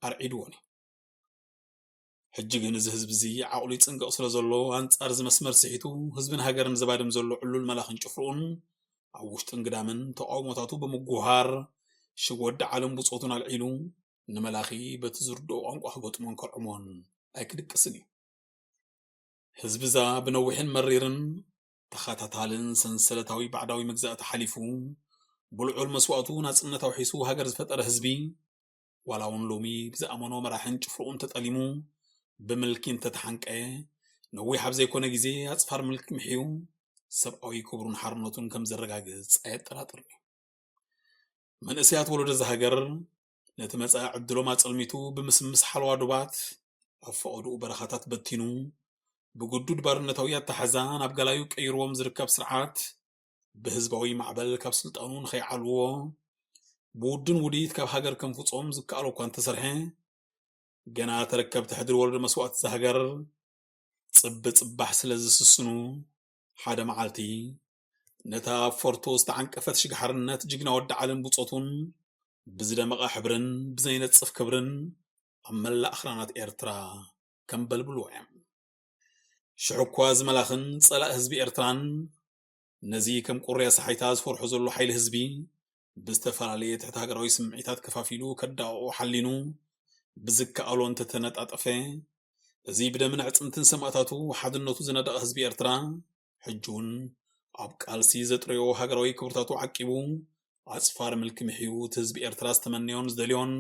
ኣርዒድዎን እዩ። ሕጂ ግን እዚ ህዝቢ እዚ ዓቕሉ ይጽንቀቕ ስለ ዘሎ፣ ኣንጻር እዚ መስመር ስሒቱ ህዝብን ሃገርን ዘባድም ዘሎ ዕሉል መላኽን ጭፍርኡን ኣብ ውሽጥን ግዳምን ተቓውሞታቱ ብምጉሃር፣ ሽግ ወዲ ዓለም ብጾቱን ኣልዒሉ ንመላኺ በቲ ዝርድኦ ቋንቋ ክገጥሞን ከርዕሞን ኣይክድቅስን እዩ። ህዝቢ እዛ ብነዊሕን መሪርን ተኸታታልን ሰንሰለታዊ ባዕዳዊ መግዛእቲ ሓሊፉ፣ ብልዑል መስዋእቱ ናጽነት ኣውሒሱ ሃገር ዝፈጠረ ህዝቢ፣ ዋላ እውን ሎሚ ብዝኣመኖ መራሕን ጭፍርኡን ተጠሊሙ፣ ብምልኪ እንተተሓንቀ፣ ነዊሕ ኣብ ዘይኮነ ግዜ ኣጽፋር ምልኪ ምሕዩ፣ ሰብኣዊ ክብሩን ሓርነቱን ከም ዘረጋግጽ ኣየጠራጥርን እዩ። መንእሰያት ወለዶ እዛ ሃገር፣ ነቲ መጻኢ ዕድሎም ኣጸልሚቱ ብምስምስ ሓለዋ ዶባት፣ ኣብ ፈቐድኡ በረኻታት በቲኑ፣ ብግዱድ ባርነታዊ ኣተሓዛ ናብ ጋላዩ ቀይርዎም ዝርከብ ስርዓት፣ ብህዝባዊ ማዕበል ካብ ስልጣኑ ንኸይዓልዎ፣ ብውድን ውዲት ካብ ሃገር ከንፍጾም ዝከኣሎ እኳ እንተሰርሐ፣ ገና ተረከብቲ ሕድሪ ወለዶ መስዋእቲ እዛ ሃገር፣ ጽቢ ጽባሕ ስለ ዝስስኑ፣ ሓደ መዓልቲ ነታ ኣብ ፎርቶ ዝተዓንቀፈት ሽግ ሓርነት ጅግና ወዲ ዓልን ብጾቱን ብዝደመቐ ሕብርን ብዘይነጽፍ ክብርን ኣብ መላእ ኣኽራናት ኤርትራ ከንበልብልዎ እዮም። ሽሕ እኳ እዚ መላኽን ጸላእ ህዝቢ ኤርትራን ነዚ ከም ቁርያ ሰሓይታ ዝፈርሖ ዘሎ ሓይሊ ህዝቢ ብዝተፈላለየ ትሕቲ ሃገራዊ ስምዒታት ከፋፊሉ ከዳቕቖ ሓሊኑ ብዝከኣሎ እንተተነጣጠፈ፣ እዚ ብደምን ኣዕጽምትን ሰማእታቱ ሓድነቱ ዝነደቐ ህዝቢ ኤርትራ፣ ሕጂ እውን ኣብ ቃልሲ ዘጥረዮ ሃገራዊ ክብርታቱ ዓቂቡ፣ ኣጽፋር ምልኪ ምሕዩ እቲ ህዝቢ ኤርትራ ዝተመነዮን ዝደልዮን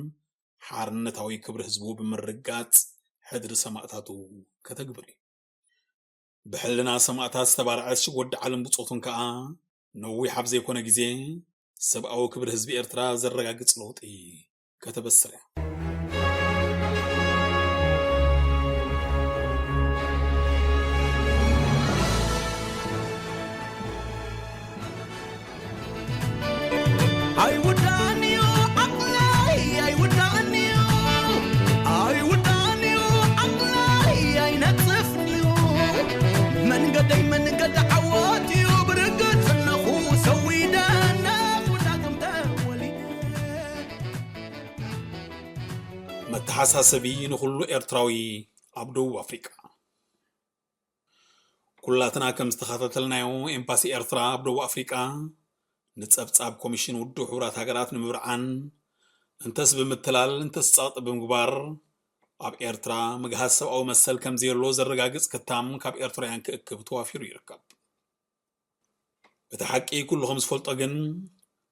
ሓርነታዊ ክብሪ ህዝቡ ብምርጋጽ ሕድሪ ሰማእታቱ ከተግብር እዩ። ብሕልና ሰማእታት ዝተባርዐት ሽግ ወዲ ዓልን ብጾቱን ከኣ ነዊሕ ኣብ ዘይኮነ ግዜ ሰብኣዊ ክብሪ ህዝቢ ኤርትራ ዘረጋግጽ ለውጢ ከተበስር እያ። ኣይውዳእን እዩ ዓቕለይ፣ ኣይውዳእን እዩ፣ ኣይውዳእን እዩ ዓቕለይ፣ ኣይነጽፍን እዩ። መንገደይ መንገዲ ዓወት እዩ፣ ብርግጽ ኣለኹ ሰዊደ ኣለኹ ዳግም ተወሊደ። መተሓሳሰቢ ንኹሉ ኤርትራዊ ኣብ ደቡብ ኣፍሪቃ። ኩላትና ከም ዝተኸታተልናዮ፣ ኤምባሲ ኤርትራ ኣብ ደቡብ ኣፍሪቃ ንጸብጻብ ኮሚሽን ውድብ ሕቡራት ሃገራት ንምብርዓን፣ እንተስ ብምትላል፣ እንተስ ጸቕጢ ብምግባር፣ ኣብ ኤርትራ ምግሃስ ሰብኣዊ መሰል ከም ዘየሎ ዘረጋግጽ ክታም ካብ ኤርትራውያን ክእክብ ተዋፊሩ ይርከብ። እቲ ሓቂ ኩሉ ከም ዝፈልጦ ግን፣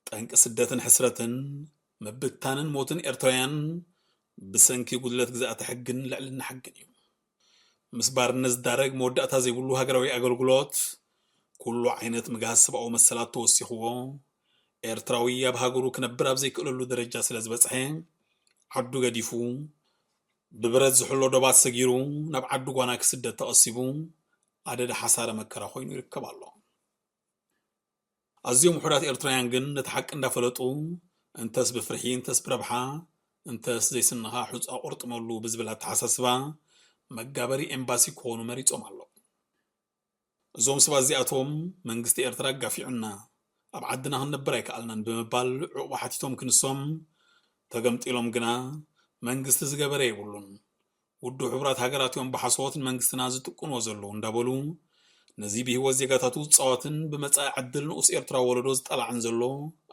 ጠንቂ ስደትን ሕስረትን፣ ምብትታንን ሞትን ኤርትራውያን ብሰንኪ ጉድለት ግዝኣተ ሕግን ልዕልና ሕግን እዩ። ምስ ባርነት ዝዳረግ መወዳእታ ዘይብሉ ሃገራዊ ኣገልግሎት፣ ኩሉ ዓይነት ምግሃስ ሰብኣዊ መሰላት ተወሲኽዎ፣ ኤርትራዊ ኣብ ሃገሩ ክነብር ኣብ ዘይክእለሉ ደረጃ ስለ ዝበጽሐ፣ ዓዱ ገዲፉ፣ ብብረት ዝሕሎ ዶባት ሰጊሩ፣ ናብ ዓዱ ጓና ክስደድ ተቐሲቡ፣ ኣደዳ ሓሳረ መከራ ኮይኑ ይርከብ ኣሎ። ኣዝዮም ውሑዳት ኤርትራውያን ግን ነቲ ሓቂ እንዳፈለጡ፣ እንተስ ብፍርሒ፣ እንተስ ብረብሓ፣ እንተስ ዘይስንኻ ሑጻ ቁርጥመሉ ብዝብል ኣተሓሳስባ፣ መጋበሪ ኤምባሲ ክኾኑ መሪጾም ኣለዉ። እዞም ሰባት እዚኣቶም፣ መንግስቲ ኤርትራ ኣጋፊዑና፣ ኣብ ዓድና ክንነብር ኣይከኣልናን ብምባል ዑቕባ ሓቲቶም ክንሶም፣ ተገምጢሎም ግና፣ መንግስቲ ዝገበረ የብሉን። ውድብ ሕቡራት ሃገራት እዮም ብሓሶት ንመንግስትና ዝጥቁንዎ ዘለዉ እንዳበሉ፣ ነዚ ብህይወት ዜጋታቱ ዝጻወትን ብመጻኢ ዕድል ንኡስ ኤርትራዊ ወለዶ ዝጠላዕን ዘሎ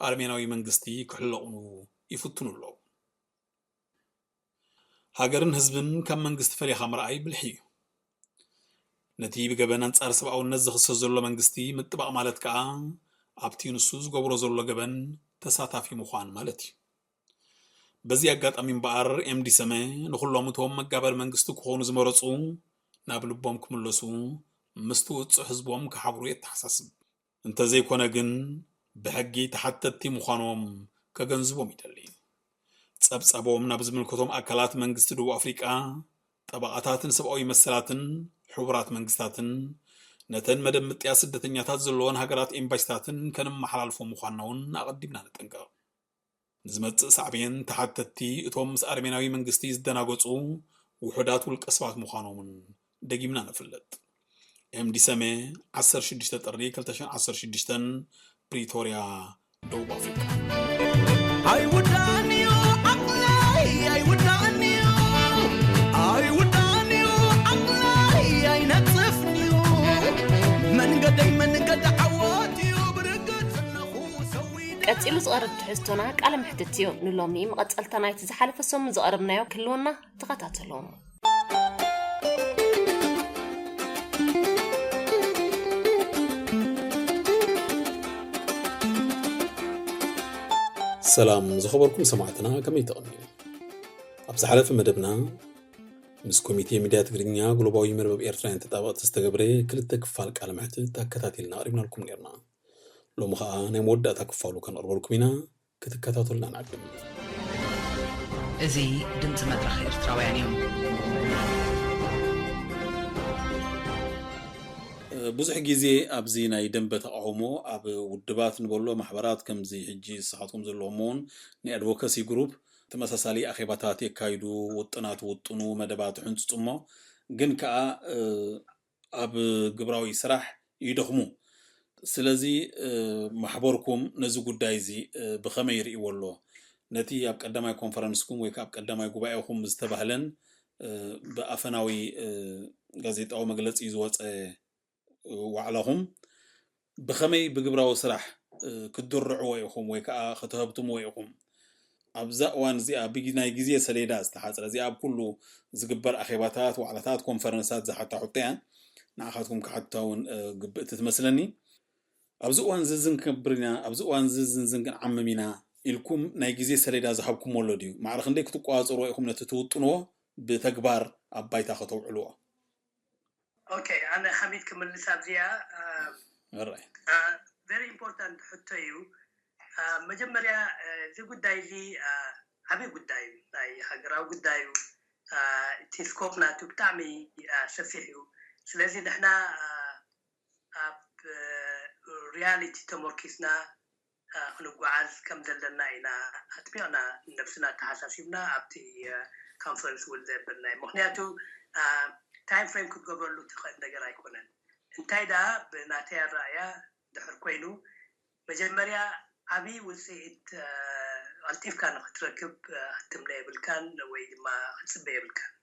ኣርሜናዊ መንግስቲ ክሕለቑ ይፍትኑ ኣለዉ። ሃገርን ህዝብን ካብ መንግስቲ ፈሊኻ ምርኣይ ብልሒ እዩ። ነቲ ብገበን ኣንጻር ሰብኣውነት ዝኽሰስ ዘሎ መንግስቲ ምጥባቕ ማለት ከኣ፣ ኣብቲ ንሱ ዝገብሮ ዘሎ ገበን ተሳታፊ ምዃን ማለት እዩ። በዚ ኣጋጣሚ እምበኣር፣ ኤምዲ ሰመ ንኹሎም እቶም መጋበሪ መንግስቲ ክኾኑ ዝመረጹ ናብ ልቦም ክምለሱ፣ ምስቲ ውጹዕ ህዝቦም ክሓብሩ የተሓሳስብ። እንተዘይኮነ ግን፣ ብሕጊ ተሓተትቲ ምዃኖም ከገንዝቦም ይደሊ። ጸብጻቦም ናብ ዝምልከቶም ኣካላት መንግስቲ ደቡብ ኣፍሪቃ፣ ጠበቓታትን ሰብኣዊ መሰላትን፣ ሕቡራት መንግስታትን ነተን መደብ ምጥያስ ስደተኛታት ዘለወን ሃገራት ኤምባሲታትን ከነመሓላልፎ ምዃንና እውን ኣቐዲምና ነጠንቅቕ። ንዝመጽእ ሳዕቤን ተሓተትቲ እቶም ምስ ኣርሜናዊ መንግስቲ ዝደናገጹ ውሑዳት ውልቀ ሰባት ምዃኖምን ደጊምና ነፍልጥ። ኤምዲ ሰሜ፣ ዓሰርተ ሽዱሽተ ጥሪ ክልተ ሽሕን ዓሰርተ ሽዱሽተን፣ ፕሪቶርያ፣ ደቡብ ኣፍሪቃ። ኣይውዳእን እዩ ዓቕለይ፣ ኣይውዳእን እዩ፣ ኣይውዳእን እዩ ዓቕለይ፣ ኣይነጽፍን እዩ መንገደይ፣ መንገዲ ዓወት እዩ ብርግጽ ኣለኹ ሰዊደ። ቀጺሉ ዝቐርብ ትሕዝቶና ቃለ መሕትት እዩ። ንሎሚ መቐጸልታ ናይቲ ዝሓለፈ ሰሙን ዘቕረብናዮ ክህልወና ተኸታተሉ። ሰላም ዝኸበርኩም ሰማዕትና፣ ከመይ ትቕንዩ? ኣብ ዝሓለፈ መደብና ምስ ኮሚቴ ሚድያ ትግርኛ ግሎባዊ መርበብ ኤርትራውያን ተጣበቕቲ ዝተገብረ ክልተ ክፋል ቃለ መሕትት ኣከታቲልና ኣቕሪብናልኩም ነርና። ሎሚ ኸኣ ናይ መወዳእታ ክፋሉ ከነቕርበልኩም ኢና። ክትከታተሉና ንዕድም። እዚ ድምፂ መድረኽ ኤርትራውያን እዩ። ብዙሕ ግዜ ኣብዚ ናይ ደንበ ተቃውሞ ኣብ ውድባት ንበሎ ማሕበራት፣ ከምዚ ሕጂ ንስኻትኩም ዘለኹም እውን ናይ ኣድቮካሲ ግሩፕ ተመሳሳሊ ኣኼባታት የካይዱ፣ ውጥናት ውጥኑ፣ መደባት ሕንጽጹ እሞ ግን ከኣ ኣብ ግብራዊ ስራሕ ይደኽሙ። ስለዚ ማሕበርኩም ነዚ ጉዳይ እዚ ብኸመይ ይርእይዎ ኣሎ? ነቲ ኣብ ቀዳማይ ኮንፈረንስኩም ወይ ከኣ ኣብ ቀዳማይ ጉባኤኹም ዝተባህለን ብኣፈናዊ ጋዜጣዊ መግለጺ ዝወጸ ዋዕላኹም ብኸመይ ብግብራዊ ስራሕ ክትድርዕዎ ኢኹም ወይ ከኣ ከተሀብትምዎ ኢኹም? ኣብዛ እዋን እዚኣ ብናይ ግዜ ሰሌዳ ዝተሓጽረ፣ እዚኣ ኣብ ኩሉ ዝግበር ኣኼባታት፣ ዋዕላታት፣ ኮንፈረንሳት ዝሓታ ሕቶ እያ። ንዓኻትኩም ክሓትታ እውን ግብእቲ ትመስለኒ። ኣብዚ እዋን እዚ ክንገብር ኢና፣ ኣብዚ እዋን እዚ ክንዓምም ኢና ኢልኩም ናይ ግዜ ሰሌዳ ዝሃብኩሞ ኣሎ ድዩ? ማዕረ ክንደይ ክትቆጻጸርዎ ኢኹም ነቲ ትውጥንዎ ብተግባር ኣብ ባይታ ከተውዕልዎ? ኦኬ፣ ኣነ ሓሚድ ክምልስ ኣብዚኣ። ራይ ቨሪ ኢምፖርታንት ሕቶ እዩ። መጀመርያ እዚ ጉዳይ እዚ ዓብዪ ጉዳይ እዩ፣ ናይ ሃገራዊ ጉዳይ እዩ። እቲ ስኮፕ ናቱ ብጣዕሚ ሰፊሕ እዩ። ስለዚ ንሕና ኣብ ሪያሊቲ ተመርኪስና ክንጓዓዝ ከም ዘለና ኢና ኣጥቢቕና ነብስና ኣተሓሳሲብና ኣብቲ ኮንፈረንስ እውን ዘበልናዮ። ምክንያቱ ታይም ፍሬም ክትገብረሉ ትኽእል ነገር ኣይኮነን። እንታይ ደኣ ብናተይ ኣረኣእያ ድሕር ኮይኑ መጀመርያ ዓብዪ ውፅኢት ቀልጢፍካ ንክትረክብ ክትምነ የብልካን ወይ ድማ ክትፅበ የብልካን።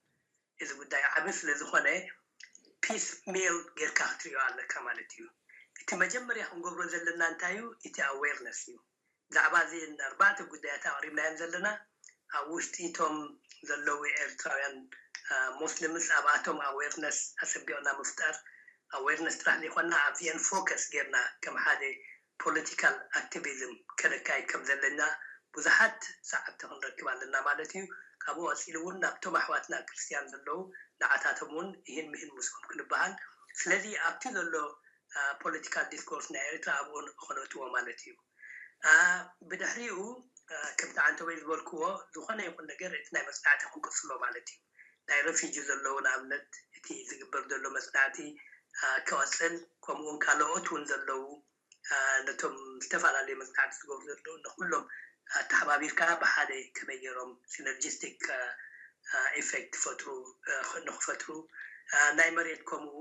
እዚ ጉዳይ ዓቢ ስለ ዝኾነ ፒስ ሜል ጌርካ ክትሪኦ ኣለካ ማለት እዩ። እቲ መጀመርያ ክንገብሮ ዘለና እንታይ እዩ? እቲ ኣዌርነስ እዩ። ብዛዕባ እዚን ኣርባዕተ ጉዳያት ኣቕሪብናየን ዘለና ኣብ ውሽጢ እቶም ዘለዉ ኤርትራውያን ሞስሊምስ ኣብኣቶም ኣዌርነስ ኣጸቢቕና ምፍጣር ኣዌርነስ ጥራሕ ዘይኮና ኣብዚአን ፎከስ ጌርና ከም ሓደ ፖለቲካል ኣክቲቪዝም ከነካይድ ከም ዘለና ብዙሓት ሰዓብቲ ክንረክብ ኣለና ማለት እዩ። ካብኡ ቀፂሉ እውን ናብቶም ኣሕዋትና ክርስትያን ዘለዉ ንዓታቶም እውን ይህን ምሂን ምስኦም ክንበሃል። ስለዚ ኣብቲ ዘሎ ፖለቲካል ዲስኮርስ ናይ ኤርትራ ኣብኡ ከነእትዎ ማለት እዩ። ብድሕሪኡ ከምቲ ዓንተወይ ዝበልክዎ ዝኾነ ይኹን ነገር እቲ ናይ መፅናዕቲ ክንቅፅሎ ማለት እዩ። ናይ ረፊጂ ዘለዉ ንኣብነት እቲ ዝግበር ዘሎ መፅናዕቲ ክቐፅል ከምኡውን ካልኦት እውን ዘለዉ ነቶም ዝተፈላለዩ መፅናዕቲ ዝገብሩ ዘለዉ ንኩሎም ኣተሓባቢርካ ብሓደ ከመይ ገይሮም ሲነርጂስቲክ ኢፌክት ፈጥሩ ንክፈጥሩ ናይ መሬት ከምኡ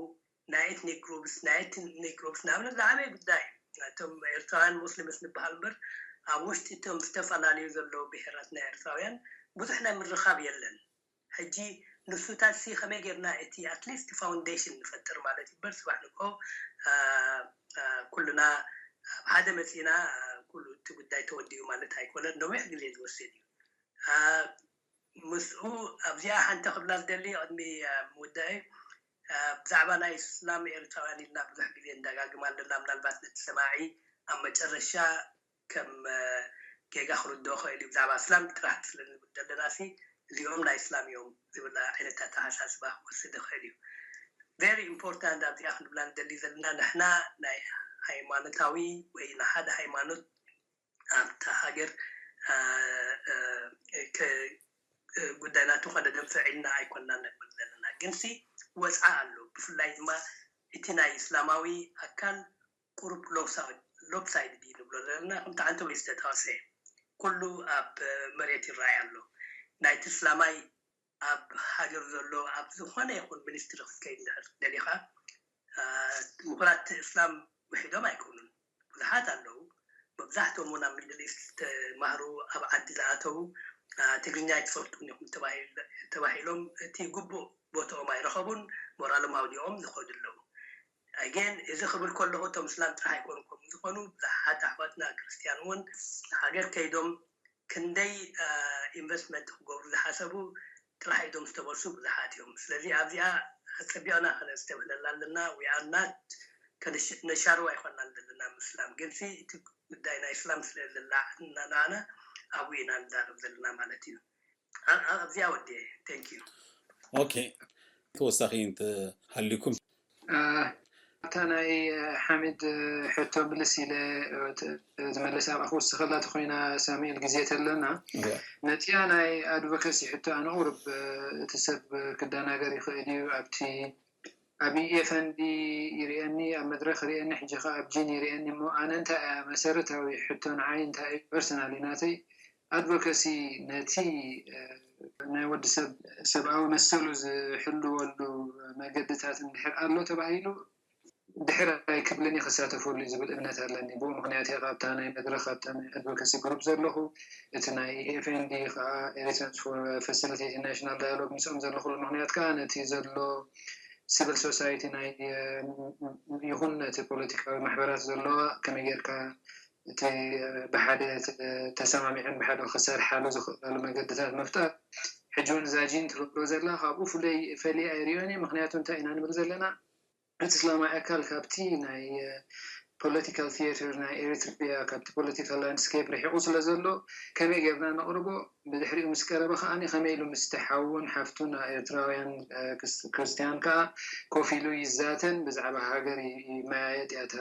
ናይ ኤትኒክ ግሩፕስ ናይ ኤትኒክ ግሩፕስ ንኣብነት ዝዓበየ ጉዳይ እቶም ኤርትራውያን ሙስሊምስ ንበሃል እምበር ኣብ ውሽጢ እቶም ዝተፈላለዩ ዘለዉ ብሄራት ናይ ኤርትራውያን ብዙሕ ናይ ምርኻብ የለን። ሕጂ ንሱታት ሲ ከመይ ጌርና እቲ ኣትሊስት ፋውንዴሽን ንፈጥር ማለት እዩ። በር ስባሕ ንግሆ ኩልና ኣብ ሓደ መፂና ኩሉ እቲ ጉዳይ ተወዲኡ ማለት ኣይኮነን። ነዊሕ ግዜ ዝወስድ እዩ። ምስኡ ኣብዚኣ ሓንቲ ክብላ ዝደሊ ቅድሚ ምውዳእ ብዛዕባ ናይ እስላም ኤርትራውያን ኢልና ብዙሕ ግዜ ንደጋግም ኣለና። ምናልባት ነቲ ሰማዒ ኣብ መጨረሻ ከም ጌጋ ክርድኦ ክእል እዩ። ብዛዕባ እስላም ጥራሕ ስለ ንብል ዘለና ሲ እዚኦም ናይ እስላም እዮም ዝብል ዓይነት ኣተሓሳስባ ክወስድ ይኽእል እዩ። ቨሪ ኢምፖርታንት ኣብዚኣ ክንብላ ንደሊ ዘለና ንሕና ናይ ሃይማኖታዊ ወይ ንሓደ ሃይማኖት ኣብታ ሃገር ጉዳይ ናቱ ከነደንፍዕ ኢልና ኣይኮንና ነብል ዘለና። ግንሲ ወፅዓ ኣሎ። ብፍላይ ድማ እቲ ናይ እስላማዊ ኣካል ቁሩብ ሎፕሳይድ እዩ ንብሎ ዘለና፣ ከምቲ ዓንተወይ ዝተጠቐሰ ኩሉ ኣብ መሬት ይረኣይ ኣሎ። ናይቲ እስላማይ ኣብ ሃገር ዘሎ ኣብ ዝኾነ ይኹን ሚኒስትሪ ክትከይድ እንድሕር ደሊኻ፣ ምሁራት እስላም ውሒዶም ኣይኮኑን፣ ብዙሓት ኣለዉ። መብዛሕትኦም እውን ኣብ ሚድል ኢስት ዝተማህሩ፣ ኣብ ዓዲ ዝኣተዉ፣ ትግርኛ ኣይትፈልጡን ኢኹም ተባሂሎም እቲ ግቡእ ቦትኦም ኣይረኸቡን፣ ሞራሎም ኣውዲቖም ዝኸዱ ኣለዉ። ኣጌን እዚ ክብል ከለኹ እቶም እስላም ጥራሕ ኣይኮኑ ከምኡ ዝኾኑ፣ ብዙሓት ኣሕዋትና ክርስትያን እውን ሃገር ከይዶም ክንደይ ኢንቨስትመንት ክገብሩ ዝሓሰቡ ጥራሕ ኢዶም ዝተበሱ ብዙሓት እዮም። ስለዚ ኣብዚኣ ኣፀቢቕና ከነስተብህለላ ኣለና። We are not ነሻርዋ ኣይኮናን ዘለና ምስላም፣ ግንሲ እቲ ጉዳይ ናይ እስላም ስለ ዝላዓልና ንዓና ኣብኡ ኢና ንዛረብ ዘለና ማለት እዩ። ኣብዚኣ ወዲየ። Thank you። ኦኬ፣ ተወሳኺ እንተሃልዩኩም። ኣብታ ናይ ሓሚድ ሕቶ ምልስ ኢለ ዝመለስ ኣብኣ ክውስኸላ ተኮይና ሳሙኤል ግዜ ተለና ነቲያ ናይ ኣድቮኬሲ ሕቶ ኣነ ቁርብ እቲ ሰብ ክደናገር ይኽእል እዩ። ኣብቲ ኣብ ኤፍኤንዲ ይርእየኒ ኣብ መድረክ ይርእየኒ ሕጂ ከዓ ኣብ ጂን ይርእየኒ እሞ ኣነ እንታይ እያ መሰረታዊ ሕቶ ንዓይ እንታይ እዩ ፐርሰናሊ ናተይ ኣድቮኬሲ ነቲ ናይ ወዲ ሰብ ሰብኣዊ መሰሉ ዝሕልወሉ መገድታት እንድሕር ኣሎ ተባሂሉ ድሕር ኣይክብልን ክሳተፈሉ ዝብል እምነት ኣለኒ። ብኡ ምክንያት እየ ካብታ ናይ መድረክ ካብታ ናይ ኣድቮኬሲ ግሩፕ ዘለኹ እቲ ናይ ኤፍኤንዲ ከዓ ኤሪትሪያንስ ፎር ፋሲሊቴቲንግ ናሽናል ዳያሎግ ምስኦም ዘለኹሉ ምክንያት ከዓ ነቲ ዘሎ ሲቪል ሶሳይቲ ናይ ይኹን ነቲ ፖለቲካዊ ማሕበራት ዘለዋ ከመይ ጌርካ እቲ ብሓደ ተሰማሚዐን ብሓደ ክሰርሓሉ ዝኽእላሉ መገድታት ምፍጣር ሕጂ እውን እዛ ጂን ትገብሮ ዘላ ካብኡ ፍለይ ፈሊ ኣይሪኦን እየ። ምክንያቱ እንታይ ኢና ንብል ዘለና እቲ እስላማዊ ኣካል ካብቲ ናይ ፖለቲካል ቲየተር ናይ ኤሪትሪያ ካብቲ ፖለቲካል ላንድስኬፕ ርሒቑ ስለ ዘሎ ከመይ ጌርና ነቕርቦ ብድሕሪኡ ምስ ቀረበ ከዓኒ ከመይ ኢሉ ምስቲ ሓውን ሓፍቱን ኤርትራውያን ክርስትያን ከዓ ኮፍ ኢሉ ይዛተን ብዛዕባ ሃገር ይመያየጥ እያ እታ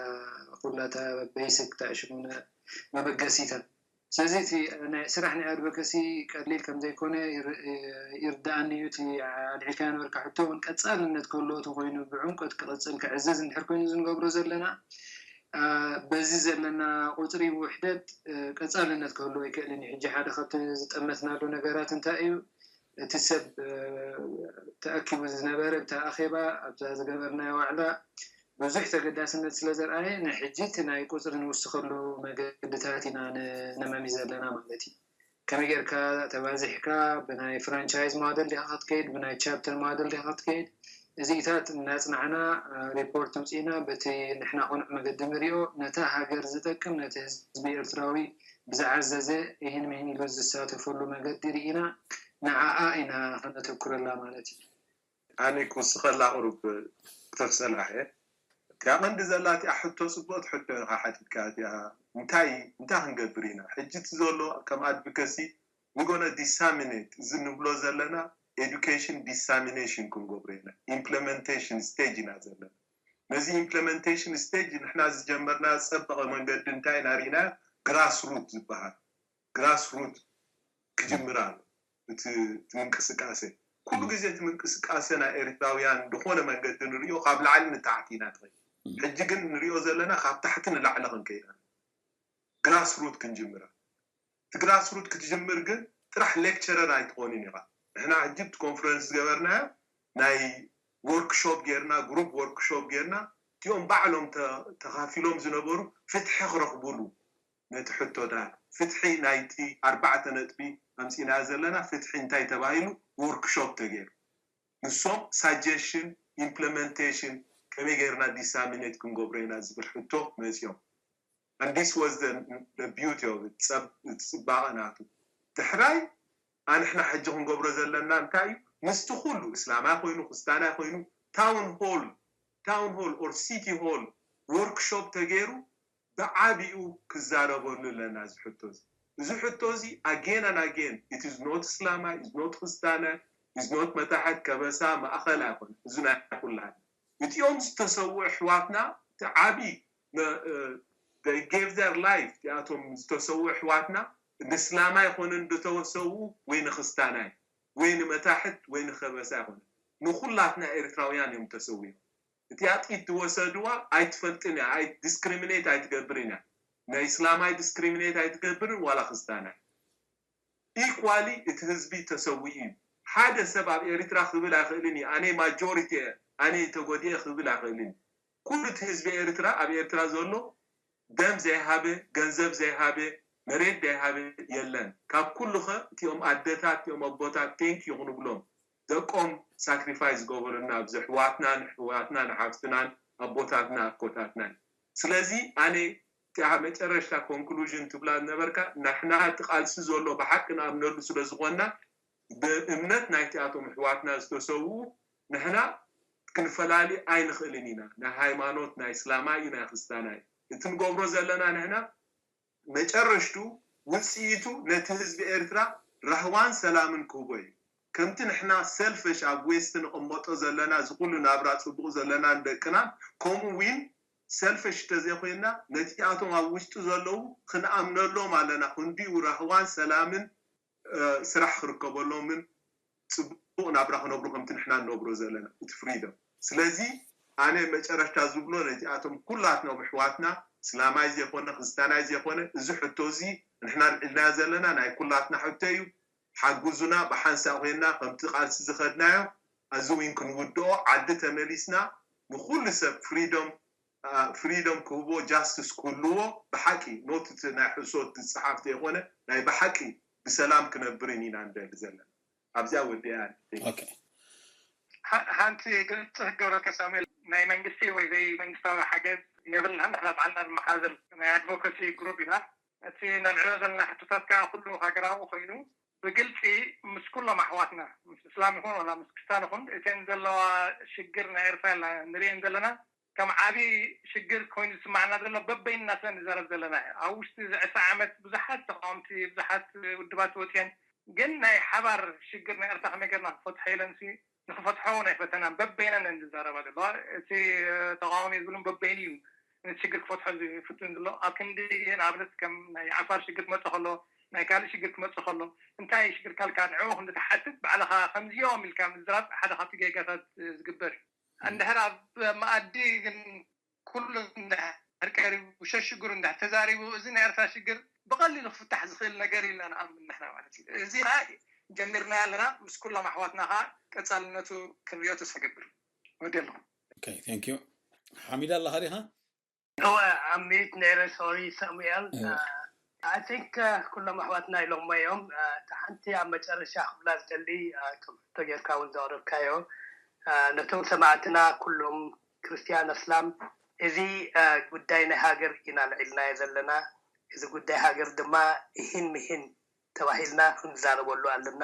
ኩላታ ቤይስክ እታ ሽሙ መበገሲታ ስለዚ እቲ ናይ ስራሕ ናይ ኣድቮኬሲ ቀሊል ከም ዘይኮነ ይርድኣኒ እዩ። እቲ ኣልዒልካዮ ነበርካ ሕቶ እውን ቀፃልነት ክህልዎ ተኮይኑ ብዕምቆት ክቕፅል ክዕዝዝ እንድሕር ኮይኑ እዚ ንገብሮ ዘለና በዚ ዘለና ቁፅሪ ውሕደት ቀፃልነት ክህልዎ ኣይክእልን እዩ። ሕጂ ሓደ ካብቲ ዝጠመትናሉ ነገራት እንታይ እዩ? እቲ ሰብ ተኣኪቡ ዝነበረ ኣብታ ኣኼባ ኣብዛ ዝገበርናዮ ዋዕላ ብዙሕ ተገዳስነት ስለ ዘርኣየ ንሕጂ እቲ ናይ ቁፅሪ ንውስኸሉ መገድታት ኢና ነማሚ ዘለና ማለት እዩ። ከመይ ጌርካ ተባዚሕካ ብናይ ፍራንቻይዝ ማደል ዲኻ ክትከይድ ብናይ ቻፕተር ማደል ዲኻ ክትከይድ እዚኢታት እናፅናዕና ሪፖርት ኣውፂእና በቲ ንሕና ቅኑዕ መገዲ ንሪኦ ነታ ሃገር ዝጠቅም ነቲ ህዝቢ ኤርትራዊ ብዝዓዘዘ ይህን ምሂን ኢሉ ዝሳተፈሉ መገዲ ርኢና ንዓኣ ኢና ከነተኩረላ ማለት እዩ። ኣነ ክውስኸላ ቁሩብ ዶክተር ሰላሕ እያ ቀንዲ ዘላ እቲኣ ሕቶ ፅቡቕቲ ሕቶ ኢኻ ሓቲትካ እቲኣ እንታይ እንታይ ክንገብር ኢና ሕጂ እቲ ዘሎ ከም ኣድቮኬሲ ንጎነ ዲሳሚኔት እዚ ንብሎ ዘለና ኤዱኬሽን ዲሳሚኔሽን ክንገብሮ ኢና ኢምፕለመንቴሽን ስቴጅ ኢና ዘለና ነዚ ኢምፕለመንቴሽን ስቴጅ ንሕና ዝጀመርና ዝፀበቐ መንገዲ እንታይ ኢና ርኢና ግራስ ሩት ዝበሃል ግራስ ሩት ክጅምር ኣሎ እቲ ምንቅስቃሴ ኩሉ ግዜ እቲ ምንቅስቃሴ ናይ ኤርትራውያን ዝኾነ መንገዲ ንሪኦ ካብ ላዕሊ ንታሕቲ ኢና ትኸይድ ሕጂ ግን ንሪኦ ዘለና ካብ ታሕቲ ንላዕሊ ክንከይድ ግራስ ሩት ክንጅምር እቲ ግራስ ሩት ክትጅምር ግን ጥራሕ ሌክቸረር ኣይትኾንን ኢኻ ንሕና ሕጂ እቲ ኮንፈረንስ ዝገበርናዮ ናይ ወርክሾፕ ጌርና ግሩፕ ወርክሾፕ ጌርና እቲኦም ባዕሎም ተኻፊሎም ዝነበሩ ፍትሒ ክረኽቡሉ ነቲ ሕቶታት ፍትሒ ናይቲ ኣርባዕተ ነጥቢ ኣምፂእናዮ ዘለና ፍትሒ እንታይ ተባሂሉ ወርክሾፕ ተገይሩ ንሶም ሳጀሽን ኢምፕለመንቴሽን ከመይ ገይርና ዲሳሚኔት ክንገብሮ ኢና ዝብል ሕቶ መፂኦም and this was the, the beauty of it ፅባቐ ናቱ ድሕራይ ኣንሕና ሕጂ ክንገብሮ ዘለና እንታይ እዩ ምስቲ ኩሉ እስላማይ ኮይኑ ክስታናይ ኮይኑ ታውን ሆል ታውን ሆል or city hall workshop ተገይሩ ብዓቢኡ ክዛረበሉ ኣለና እዚ ሕቶ እዚ እዚ ሕቶ እዚ again and again it is not እስላማይ is not ክስታናይ is not መታሕት ከበሳ ማእኸል ኣይኮነ እዚ ናይ ኩላና እቲኦም ዝተሰውኡ ኣሕዋትና እቲ ዓቢ they gave their life እቲኣቶም ዝተሰውኡ ኣሕዋትና ንእስላማይ ኮነ ዝተሰውኡ ወይ ንክስታናይ ወይ ንመታሕት ወይ ንከበሳ ኣይኮነ ንኹላትና ኤርትራውያን እዮም ተሰዊኦም። እቲኣ ጥይት ዝወሰድዋ ኣይትፈልጥን እያ፣ ኣይ ዲስክሪሚኔት ኣይትገብርን እያ። ናይ እስላማይ ዲስክሪሚኔት ኣይትገብርን ዋላ ክርስታናይ። ኢኳሊ እቲ ህዝቢ ተሰዊኡ እዩ። ሓደ ሰብ ኣብ ኤርትራ ክብል ኣይኽእልን እዩ፣ ኣነ ማጆሪቲ እየ፣ ኣነ ተጎዲኤ ክብል ኣይኽእልን እዩ። ኩሉ እቲ ህዝቢ ኤርትራ ኣብ ኤርትራ ዘሎ ደም ዘይሃበ፣ ገንዘብ ዘይሃበ፣ መሬት ዘይሃበ የለን። ካብ ኩሉ ኸ እቲኦም ኣደታት፣ እቲኦም ኣቦታት ቴንክ ዩ ክንብሎም፣ ደቆም ሳክሪፋይስ ዝገበሩና ኣብዚ ኣሕዋትና ንኣሕዋትና ንሓፍትናን ኣቦታትና ኣኮታትናን። ስለዚ ኣነ እቲኣ መጨረሽታ ኮንክሉዥን ትብላ ዝነበርካ፣ ንሕና እቲ ቃልሲ ዘሎ ብሓቂ ንኣምነሉ ስለ ዝኾንና፣ ብእምነት ናይቲኣቶም ኣሕዋትና ዝተሰውኡ ንሕና ክንፈላሊ ኣይንኽእልን ኢና። ናይ ሃይማኖት ናይ እስላማይ እዩ ናይ ክርስታናይ እዩ። እቲ ንገብሮ ዘለና ንሕና መጨረሽቱ ውፅኢቱ ነቲ ህዝቢ ኤርትራ ራህዋን ሰላምን ክህቦ እዩ። ከምቲ ንሕና ሰልፈሽ ኣብ ዌስት ንቕመጦ ዘለና፣ እዚ ኩሉ ናብራ ፅቡቕ ዘለና ንደቅና፣ ከምኡ ውን ሰልፈሽ እንተዘይኮይና ነቲኣቶም ኣብ ውሽጢ ዘለዉ ክንኣምነሎም ኣለና። ክንዲኡ ራህዋን ሰላምን ስራሕ ክርከበሎምን ፅቡቕ ናብራ ክነብሩ ከምቲ ንሕና ንነብሮ ዘለና እቲ ፍሪደም። ስለዚ ኣነ መጨረሽታ ዝብሎ ነዚኣቶም ኩላትኖም ኣሕዋትና እስላማይ ዘይኮነ ክርስታናይ ዘይኮነ እዚ ሕቶ እዚ ንሕና ንዕልናዮ ዘለና ናይ ኩላትና ሕቶ እዩ። ሓግዙና፣ ብሓንሳእ ኮይንና ከምቲ ቃልሲ ዝኸድናዮ እዚ ዊን ክንውድኦ ዓዲ ተመሊስና ንኩሉ ሰብ ፍሪዶም ፍሪዶም ክህብዎ ጃስትስ ክህልዎ ብሓቂ ኖት እቲ ናይ ሕሶት ዝፀሓፍ ዘይኮነ ናይ ብሓቂ ብሰላም ክነብርን ኢና ንደሊ ዘለና። ኣብዚኣ ወዲኣ። ሓንቲ ግልፂ ክገብረልካ ሳሙኤል፣ ናይ መንግስቲ ወይ ዘይ መንግስታዊ ሓገዝ የብልና። ንሕና ባዕልና ንመሓዘል ናይ ኣድቮካሲ ግሩፕ ኢና። እቲ ነልዕሎ ዘለና ሕቶታት ከዓ ኩሉ ሃገራዊ ኮይኑ ብግልፂ ምስ ኩሎም ኣሕዋትና ምስ እስላም ይኹን ወላ ምስ ክርስታን ይኹን እተን ዘለዋ ሽግር ናይ ኤርትራ ንሪኤን ዘለና ከም ዓብዪ ሽግር ኮይኑ ዝስማዕና ዘሎ በበይንና ስለ ንዛረብ ዘለና እዩ። ኣብ ውሽጢ እዚ ዕስራ ዓመት ብዙሓት ተቃወምቲ ብዙሓት ውድባት ወፅየን ግን ናይ ሓባር ሽግር ናይ ኤርትራ ከመይ ገርና ክፈትሖ ኢለን ንክፈትሖ እውን ኣይፈተናን። በበይነን እየን ዝዛረባ ዘለዋ። እቲ ተቃዋሚ ዝብሉን በበይኑ እዩ ነቲ ሽግር ክፈትሖ ዝፍትን ዘሎ። ኣብ ክንዲ ንኣብነት ከም ናይ ዓፋር ሽግር ክመፅእ ከሎ ናይ ካልእ ሽግር ክመፅእ ከሎ እንታይ ሽግር ካልካ ንዕኡ ክንዲ ትሓትት ባዕልኻ ከምዚኦም ኢልካ ምዝራብ ሓደ ካብቲ ጌጋታት ዝግበር እዩ። እንድሕር ኣብ መኣዲ ግን ኩሉ እንድሕር ቀሪቡ ሸሽግሩ እንድሕር ተዛሪቡ እዚ ናይ ኤርትራ ሽግር ብቐሊሉ ክፍታሕ ዝኽእል ነገር ኢልና ንኣምን ንሕና ማለት እዩ። እዚ ከዓ ጀሚርናዮ ኣለና ምስ ኩሎም ኣሕዋትና ከዓ ቀፃልነቱ ክንሪኦ ተስፋ ገብር። ወዲ ኣለኹ። ቴንክ ዩ። ሓሚድ ኣለኻ ዲኻ? እወ ኣብ ሚኒት ነይረ። ሶሪ ሳሙኤል። I think ኩሎም ኣሕዋትና ኢሎሞ እዮም። እታ ሓንቲ ኣብ መጨረሻ ክብላ ዝደሊ ከም ሕቶ ጌርካ እውን ዘቕረብካዮ ነቶም ሰማዕትና ኩሎም ክርስትያን ኣስላም እዚ ጉዳይ ናይ ሃገር ኢና ኣልዒልናዮ ዘለና። እዚ ጉዳይ ሃገር ድማ እሂን ምሂን ተባሂልና ክንዛረበሉ ኣለና።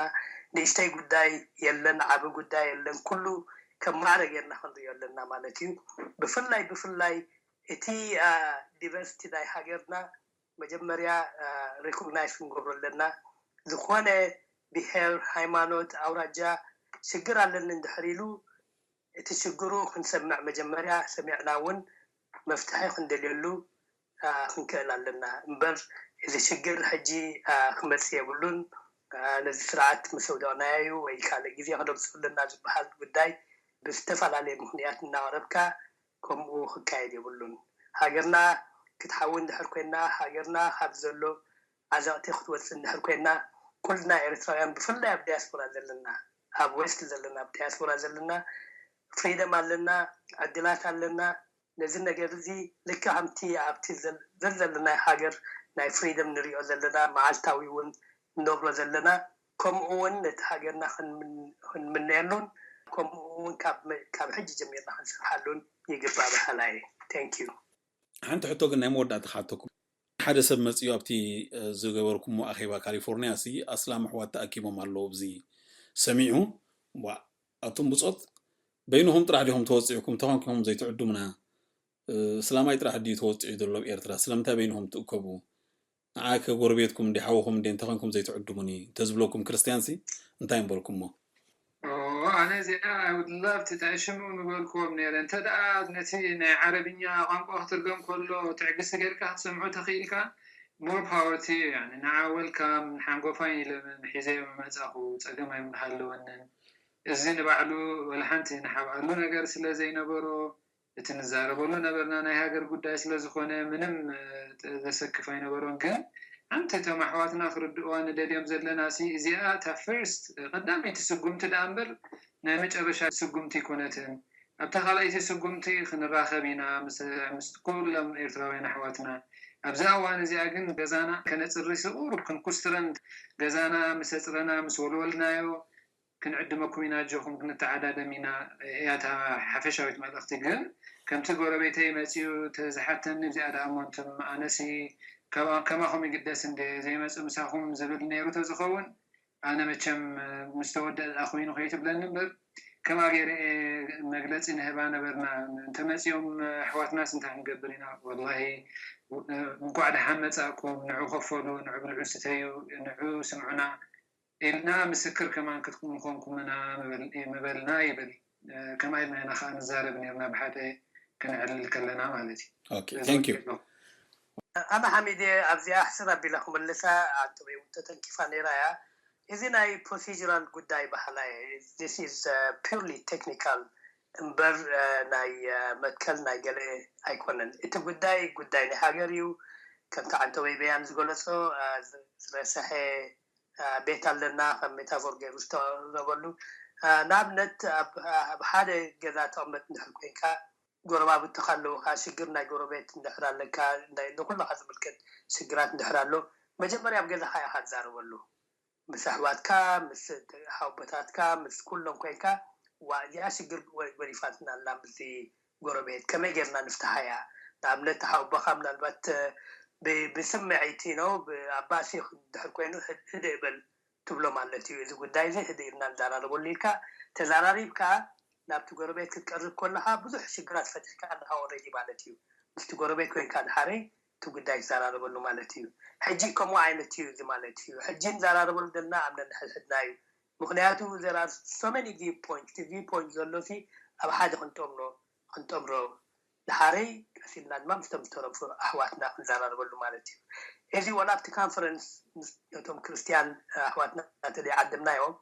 ንእሽተይ ጉዳይ የለን፣ ዓቢ ጉዳይ የለን፣ ኩሉ ከም ማዕረ ጌርና ክንሪኦ ኣለና ማለት እዩ። ብፍላይ ብፍላይ እቲ ዲቨርሲቲ ናይ ሃገርና መጀመርያ ሪኮግናይዝ ክንገብሮ ኣለና። ዝኾነ ብሄር፣ ሃይማኖት፣ ኣውራጃ ሽግር ኣለኒ እንድሕር ኢሉ እቲ ሽግሩ ክንሰምዕ መጀመርያ ሰሚዕና እውን መፍትሒ ክንደልየሉ ክንክእል ኣለና እምበር እዚ ሽግር ሕጂ ክመፅእ የብሉን። ነዚ ስርዓት ምስ ኣውደቕናዮ እዩ ወይ ካልእ ግዜ ክነምፅኦ ኣለና ዝበሃል ጉዳይ ብዝተፈላለየ ምኽንያት እናቕረብካ ከምኡ ክካየድ የብሉን። ሃገርና ክትሓዊ እንድሕር ኮይና፣ ሃገርና ካብ ዘሎ ዓዘቕቲ ክትወፅእ እንድሕር ኮይና፣ ኩልና ኤርትራውያን ብፍላይ ኣብ ዲያስፖራ ዘለና፣ ኣብ ዌስት ዘለና፣ ኣብ ዲያስፖራ ዘለና ፍሪደም ኣለና፣ ዕድላት ኣለና። ነዚ ነገር እዚ ልክዕ ከምቲ ኣብቲ ዘዘለናዮ ሃገር ናይ ፍሪደም ንሪኦ ዘለና፣ መዓልታዊ እውን ንነብሮ ዘለና፣ ከምኡ እውን ነቲ ሃገርና ክንምነየሉን ከምኡ እውን ካብ ሕጂ ጀሚርና ክንሰርሓሉን ይግባእ በሃላይ እየ። Thank you። ሓንቲ ሕቶ ግን ናይ መወዳእታ ክሓተኩም። ሓደ ሰብ መፂኡ ኣብቲ ዝገበርኩሞ ኣኼባ ካሊፎርኒያ ሲ ኣስላም ኣሕዋት ተኣኪቦም ኣለዉ ኣብዚ ሰሚዑ፣ ዋ ኣቱም ብፆት በይንኹም ጥራሕ ዲኹም ተወፂዕኩም ተኾንኩም ዘይትዕዱምና? እስላማይ ጥራሕ ድዩ ተወፂዑ ዘሎ ኣብ ኤርትራ? ስለምንታይ በይንኹም ትእከቡ? ንዓከ ጎረቤትኩም እንዲ ሓውኹም እንዲ እንተኾንኩም ዘይትዕዱሙኒ እንተዝብለኩም ክርስትያን ሲ እንታይ ምበልኩሞ? ኣነ እዚኣ I would love to ሽሙ ምበልክዎም ነይረ እንተ ደኣ ነቲ ናይ ዓረብኛ ቋንቋ ክትርገም ከሎ ትዕግስቲ ጌርካ ክትሰምዖ ተኽኢልካ more power to you። ንዓ welcome ንሓንጎፋይ ኢለ ሒዘዮ ምመጻኹ ጸገም ኣይምሃለወንን። እዚ ንባዕሉ ወላ ሓንቲ ንሓብኣሉ ነገር ስለ ዘይነበሮ፣ እቲ ንዛረበሉ ነበርና ናይ ሃገር ጉዳይ ስለ ዝኾነ ምንም ዘሰክፍ ኣይነበሮን። ግን ኣንተ እቶም ኣሕዋትና ክርድእዋ ንደልዮም ዘለና ሲ እዚኣ እታ ፈርስት ቀዳመይቲ ስጉምቲ ደኣ እምበር ናይ መጨረሻ ስጉምቲ ኣይኮነትን። ኣብታ ካልኣይቲ ስጉምቲ ክንራኸብ ኢና ምስ ምስ ኩሎም ኤርትራውያን ኣሕዋትና። ኣብዛ እዋን እዚኣ ግን ገዛና ከነጽሪ ስቑር ክንኩስትረን ገዛና ምስ ኣጽረና ምስ ወልወልናዮ ክንዕድመኩም ኢና ኣጆኹም ክንተዓዳደም ኢና እያ እታ ሓፈሻዊት መልእኽቲ። ግን ከምቲ ጎረቤተይ መጺኡ ተዝሓተኒ እዚኣ ደኣ እሞ እንቶም ኣነሲ ከማኹም ይግደስ እንደ ዘይመጽእ ምሳኹም ዝብል ነይሩ ተዝኸውን ኣነ መቸም ምስ ተወደኣ ኮይኑ ከይትብለኒ እምበር ከማ ገይረ እየ መግለጺ ንህባ ነበርና። እንተመጺኦም ኣሕዋትናስ እንታይ ክንገብር ኢና? ወላሂ እንኳዕ ደሓን መጻእኩም፣ ንዑ ከፈሉ፣ ንዑ ብልዑ ስተዩ፣ ንዑ ስምዑና ኢልና ምስክር ከማን ክትምኾንኩም ኢና ምበልና ይብል። ከማ ኢልና ኢና ከዓ ንዛረብ ነርና ብሓደ ከነዕልል ከለና ማለት እዩ። Okay, thank you. ኣመ ሓሚድ ኣብዚኣ ሕስር ኣቢለ ክምልሳ ኣንተ እውን ተተንኪፋ ነይራ እያ። እዚ ናይ procedural ጉዳይ በሃላይ this is purely technical እምበር ናይ መትከል ናይ ገለ ኣይኮነን። እቲ ጉዳይ ጉዳይ ናይ ሃገር እዩ። ከምቲ ዓንተወይ በያን ዝገለጾ ዝረሰሐ ቤት ኣለና ከም ሜታፎር ገይሩ ዝተረበሉ ንኣብነት ኣብ ሓደ ገዛ ተቐመጥ እንድሕር ኮይንካ ጎረባብቲ ካለውካ ሽግር ናይ ጎረቤት እንድሕር ኣለካ ንኩልካ ዝምልከት ሽግራት እንድሕር ኣሎ መጀመርያ ኣብ ገዛካ ኢካ ትዛረበሉ ምስ ኣሕዋትካ ምስ ሓውቦታትካ ምስ ኩሎም ኮይንካ ዋ እዚኣ ሽግር ገዲፋትና ኣላ ምስዚ ጎረቤት ከመይ ጌርና ንፍትሓ እያ ንኣብነት ሓውቦካ ምናልባት ብስምዒት ነው ኣባሲ ድሕር ኮይኑ ህድእ በል ትብሎ ማለት እዩ። እዚ ጉዳይ እዚ ህድእ ኢልና ንዘራረበሉ ኢልካ ተዘራሪብካ ናብቲ ጎረቤት ክትቀርብ ከለካ ብዙሕ ሽግራት ፈቲሕካ ኣለካ already ማለት እዩ። ምስቲ ጎረቤት ኮይንካ ድሓረይ እቲ ጉዳይ ትዘራረበሉ ማለት እዩ። ሕጂ ከምኡ ዓይነት እዩ እዚ ማለት እዩ። ሕጂ ንዘራረበሉ ዘለና ኣብ ነንሕድሕድና እዩ። ምክንያቱ there are so many view point እቲ view point ዘሎ ሲ ኣብ ሓደ ክንጠምሮ ክንጠምሮ ድሓረይ ቀስ ኢልና ድማ ምስቶም ዝተረፉ ኣሕዋትና ክንዘራረበሉ ማለት እዩ። እዚ ዋላ ኣብቲ conference ምስ ነቶም ክርስትያን ኣሕዋትና እንተዘይዓደምናዮም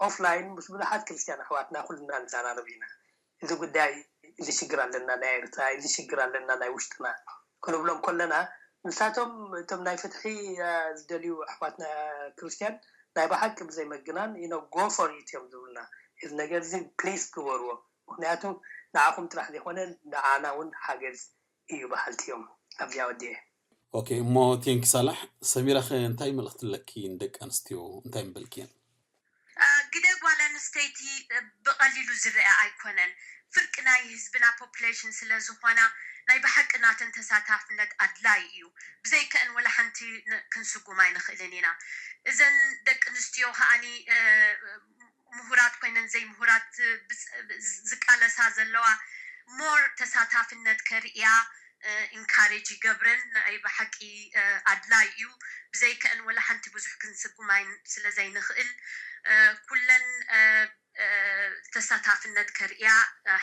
offline ምስ ብዙሓት ክርስትያን ኣሕዋትና ኩልና ንዘራረብ ኢና። እዚ ጉዳይ እዚ ሽግር ኣለና ናይ ኤርትራ እዚ ሽግር ኣለና ናይ ውሽጥና ክንብሎም ከለና ንሳቶም እቶም ናይ ፍትሒ ዝደልዩ ኣሕዋትና ክርስትያን ናይ ብሓቂ ብዘይ ምግናን you know go for it እዮም ዝብሉና። እዚ ነገር እዚ please ግበርዎ ምክንያቱ ንዓኹም ጥራሕ ዘይኮነ ንዓና እውን ሓገዝ እዩ በሃልቲ እዮም። ኣብዚኣ ወዲኤ። Okay እሞ thank you ሳላሕ። ሰሚራ ከ እንታይ መልእክቲ ኣለኪ ንደቂ ኣንስትዮ እንታይ ምበልክየን? ግደ ጓል ኣንስተይቲ ብቐሊሉ ዝረአ ኣይኮነን። ፍርቂ ናይ ህዝብና population ስለ ዝኾና ናይ ብሓቂ ናተን ተሳታፍነት ኣድላይ እዩ። ብዘይከእን ወላ ሓንቲ ክንስጉም ኣይንኽእልን ኢና። እዘን ደቂ ኣንስትዮ ከዓኒ ምሁራት ኮይነን ዘይምሁራት ዝቃለሳ ዘለዋ more ተሳታፍነት ከርእያ encourage ይገብረን ናይ ብሓቂ ኣድላይ እዩ። ብዘይከእን ወላ ሓንቲ ብዙሕ ክንስጉም ስለ ዘይንኽእል ኩለን ተሳታፍነት ከርእያ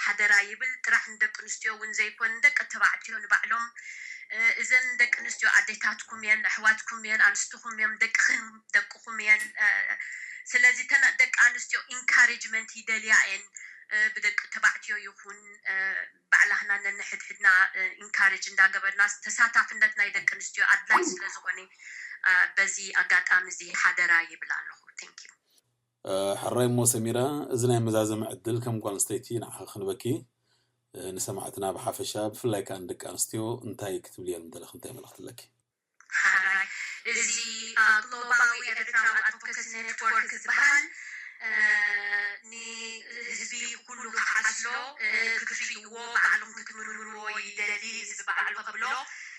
ሓደራ ይብል። ጥራሕ ንደቂ ኣንስትዮ እውን ዘይኮን ደቂ ተባዕትዮ ንባዕሎም እዘን ደቂ ኣንስትዮ ኣዴታትኩም እየን፣ ኣሕዋትኩም እየን፣ ኣንስትኹም እዮም፣ ደቅኽን ደቅኹም እየን። ስለዚ ተን ደቂ ኣንስትዮ encouragement ይደልያ እየን ብደቂ ተባዕትዮ ይኹን ባዕላህና ነንሕድሕድና encourage እንዳገበርና ተሳታፍነት ናይ ደቂ ኣንስትዮ ኣድላይ ስለዝኾነ በዚ ኣጋጣሚ እዚ ሓደራ ይብል ኣለኹ። Thank you። ሕራይ እሞ ሰሚራ፣ እዚ ናይ መዛዘሚ ዕድል ከም ጓል ኣንስተይቲ ንዓኺ ክንበኪ ንሰማዕትና ብሓፈሻ ብፍላይ ከዓ ንደቂ ኣንስትዮ እንታይ ክትብልየን ምደለኺ እንታይ መልእኽቲ ኣለኪ? ሓራይ እዚ ግሎባዊ ኤርትራዊ ኣድቮካሲ ኔትወርክ ዝበሃል ንህዝቢ ኩሉ ክዓስሎ ክትርእይዎ ባዕልኹም ክትምርምርዎ ይደሊ። እዚ ባዕሉ ከብሎ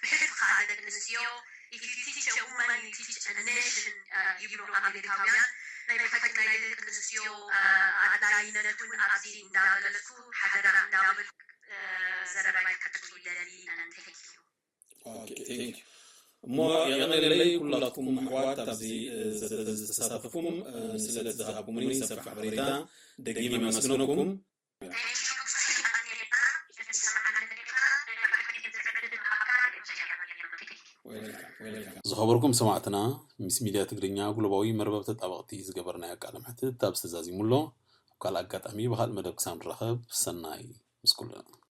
ብሕልፊ ከዓ ደቂ ኣንስትዮ if you teach a woman you teach a nation ይብሉ ኣሜሪካውያን። ናይ ብሓቂ ናይ ደቂ ኣንስትዮ ኣድላይነት እውን ኣብዚ እንዳገለፅኩ ሓደራ እንዳበልኩ ዘረባይ ክሕጽሩ ይደሊ። Thank you። እሞ የቐነለይ ኩላትኩም ኣሕዋት ኣብዚ ዝተሳተፍኩም ስለ ዝሃብኩምኒ ሰፊሕ ሓበሬታ ደጊም የመስግነኩም። ዝኸበርኩም ሰማዕትና፣ ምስ ሚድያ ትግርኛ ግሎባዊ መርበብ ተጣበቕቲ ዝገበርናዮ ቃለ መሕትት ኣብዚ ተዛዚሙ ኣሎ። ካልእ ኣጋጣሚ ብኻልእ መደብ ክሳብ ንራኸብ ሰናይ ምስ ኩሉ።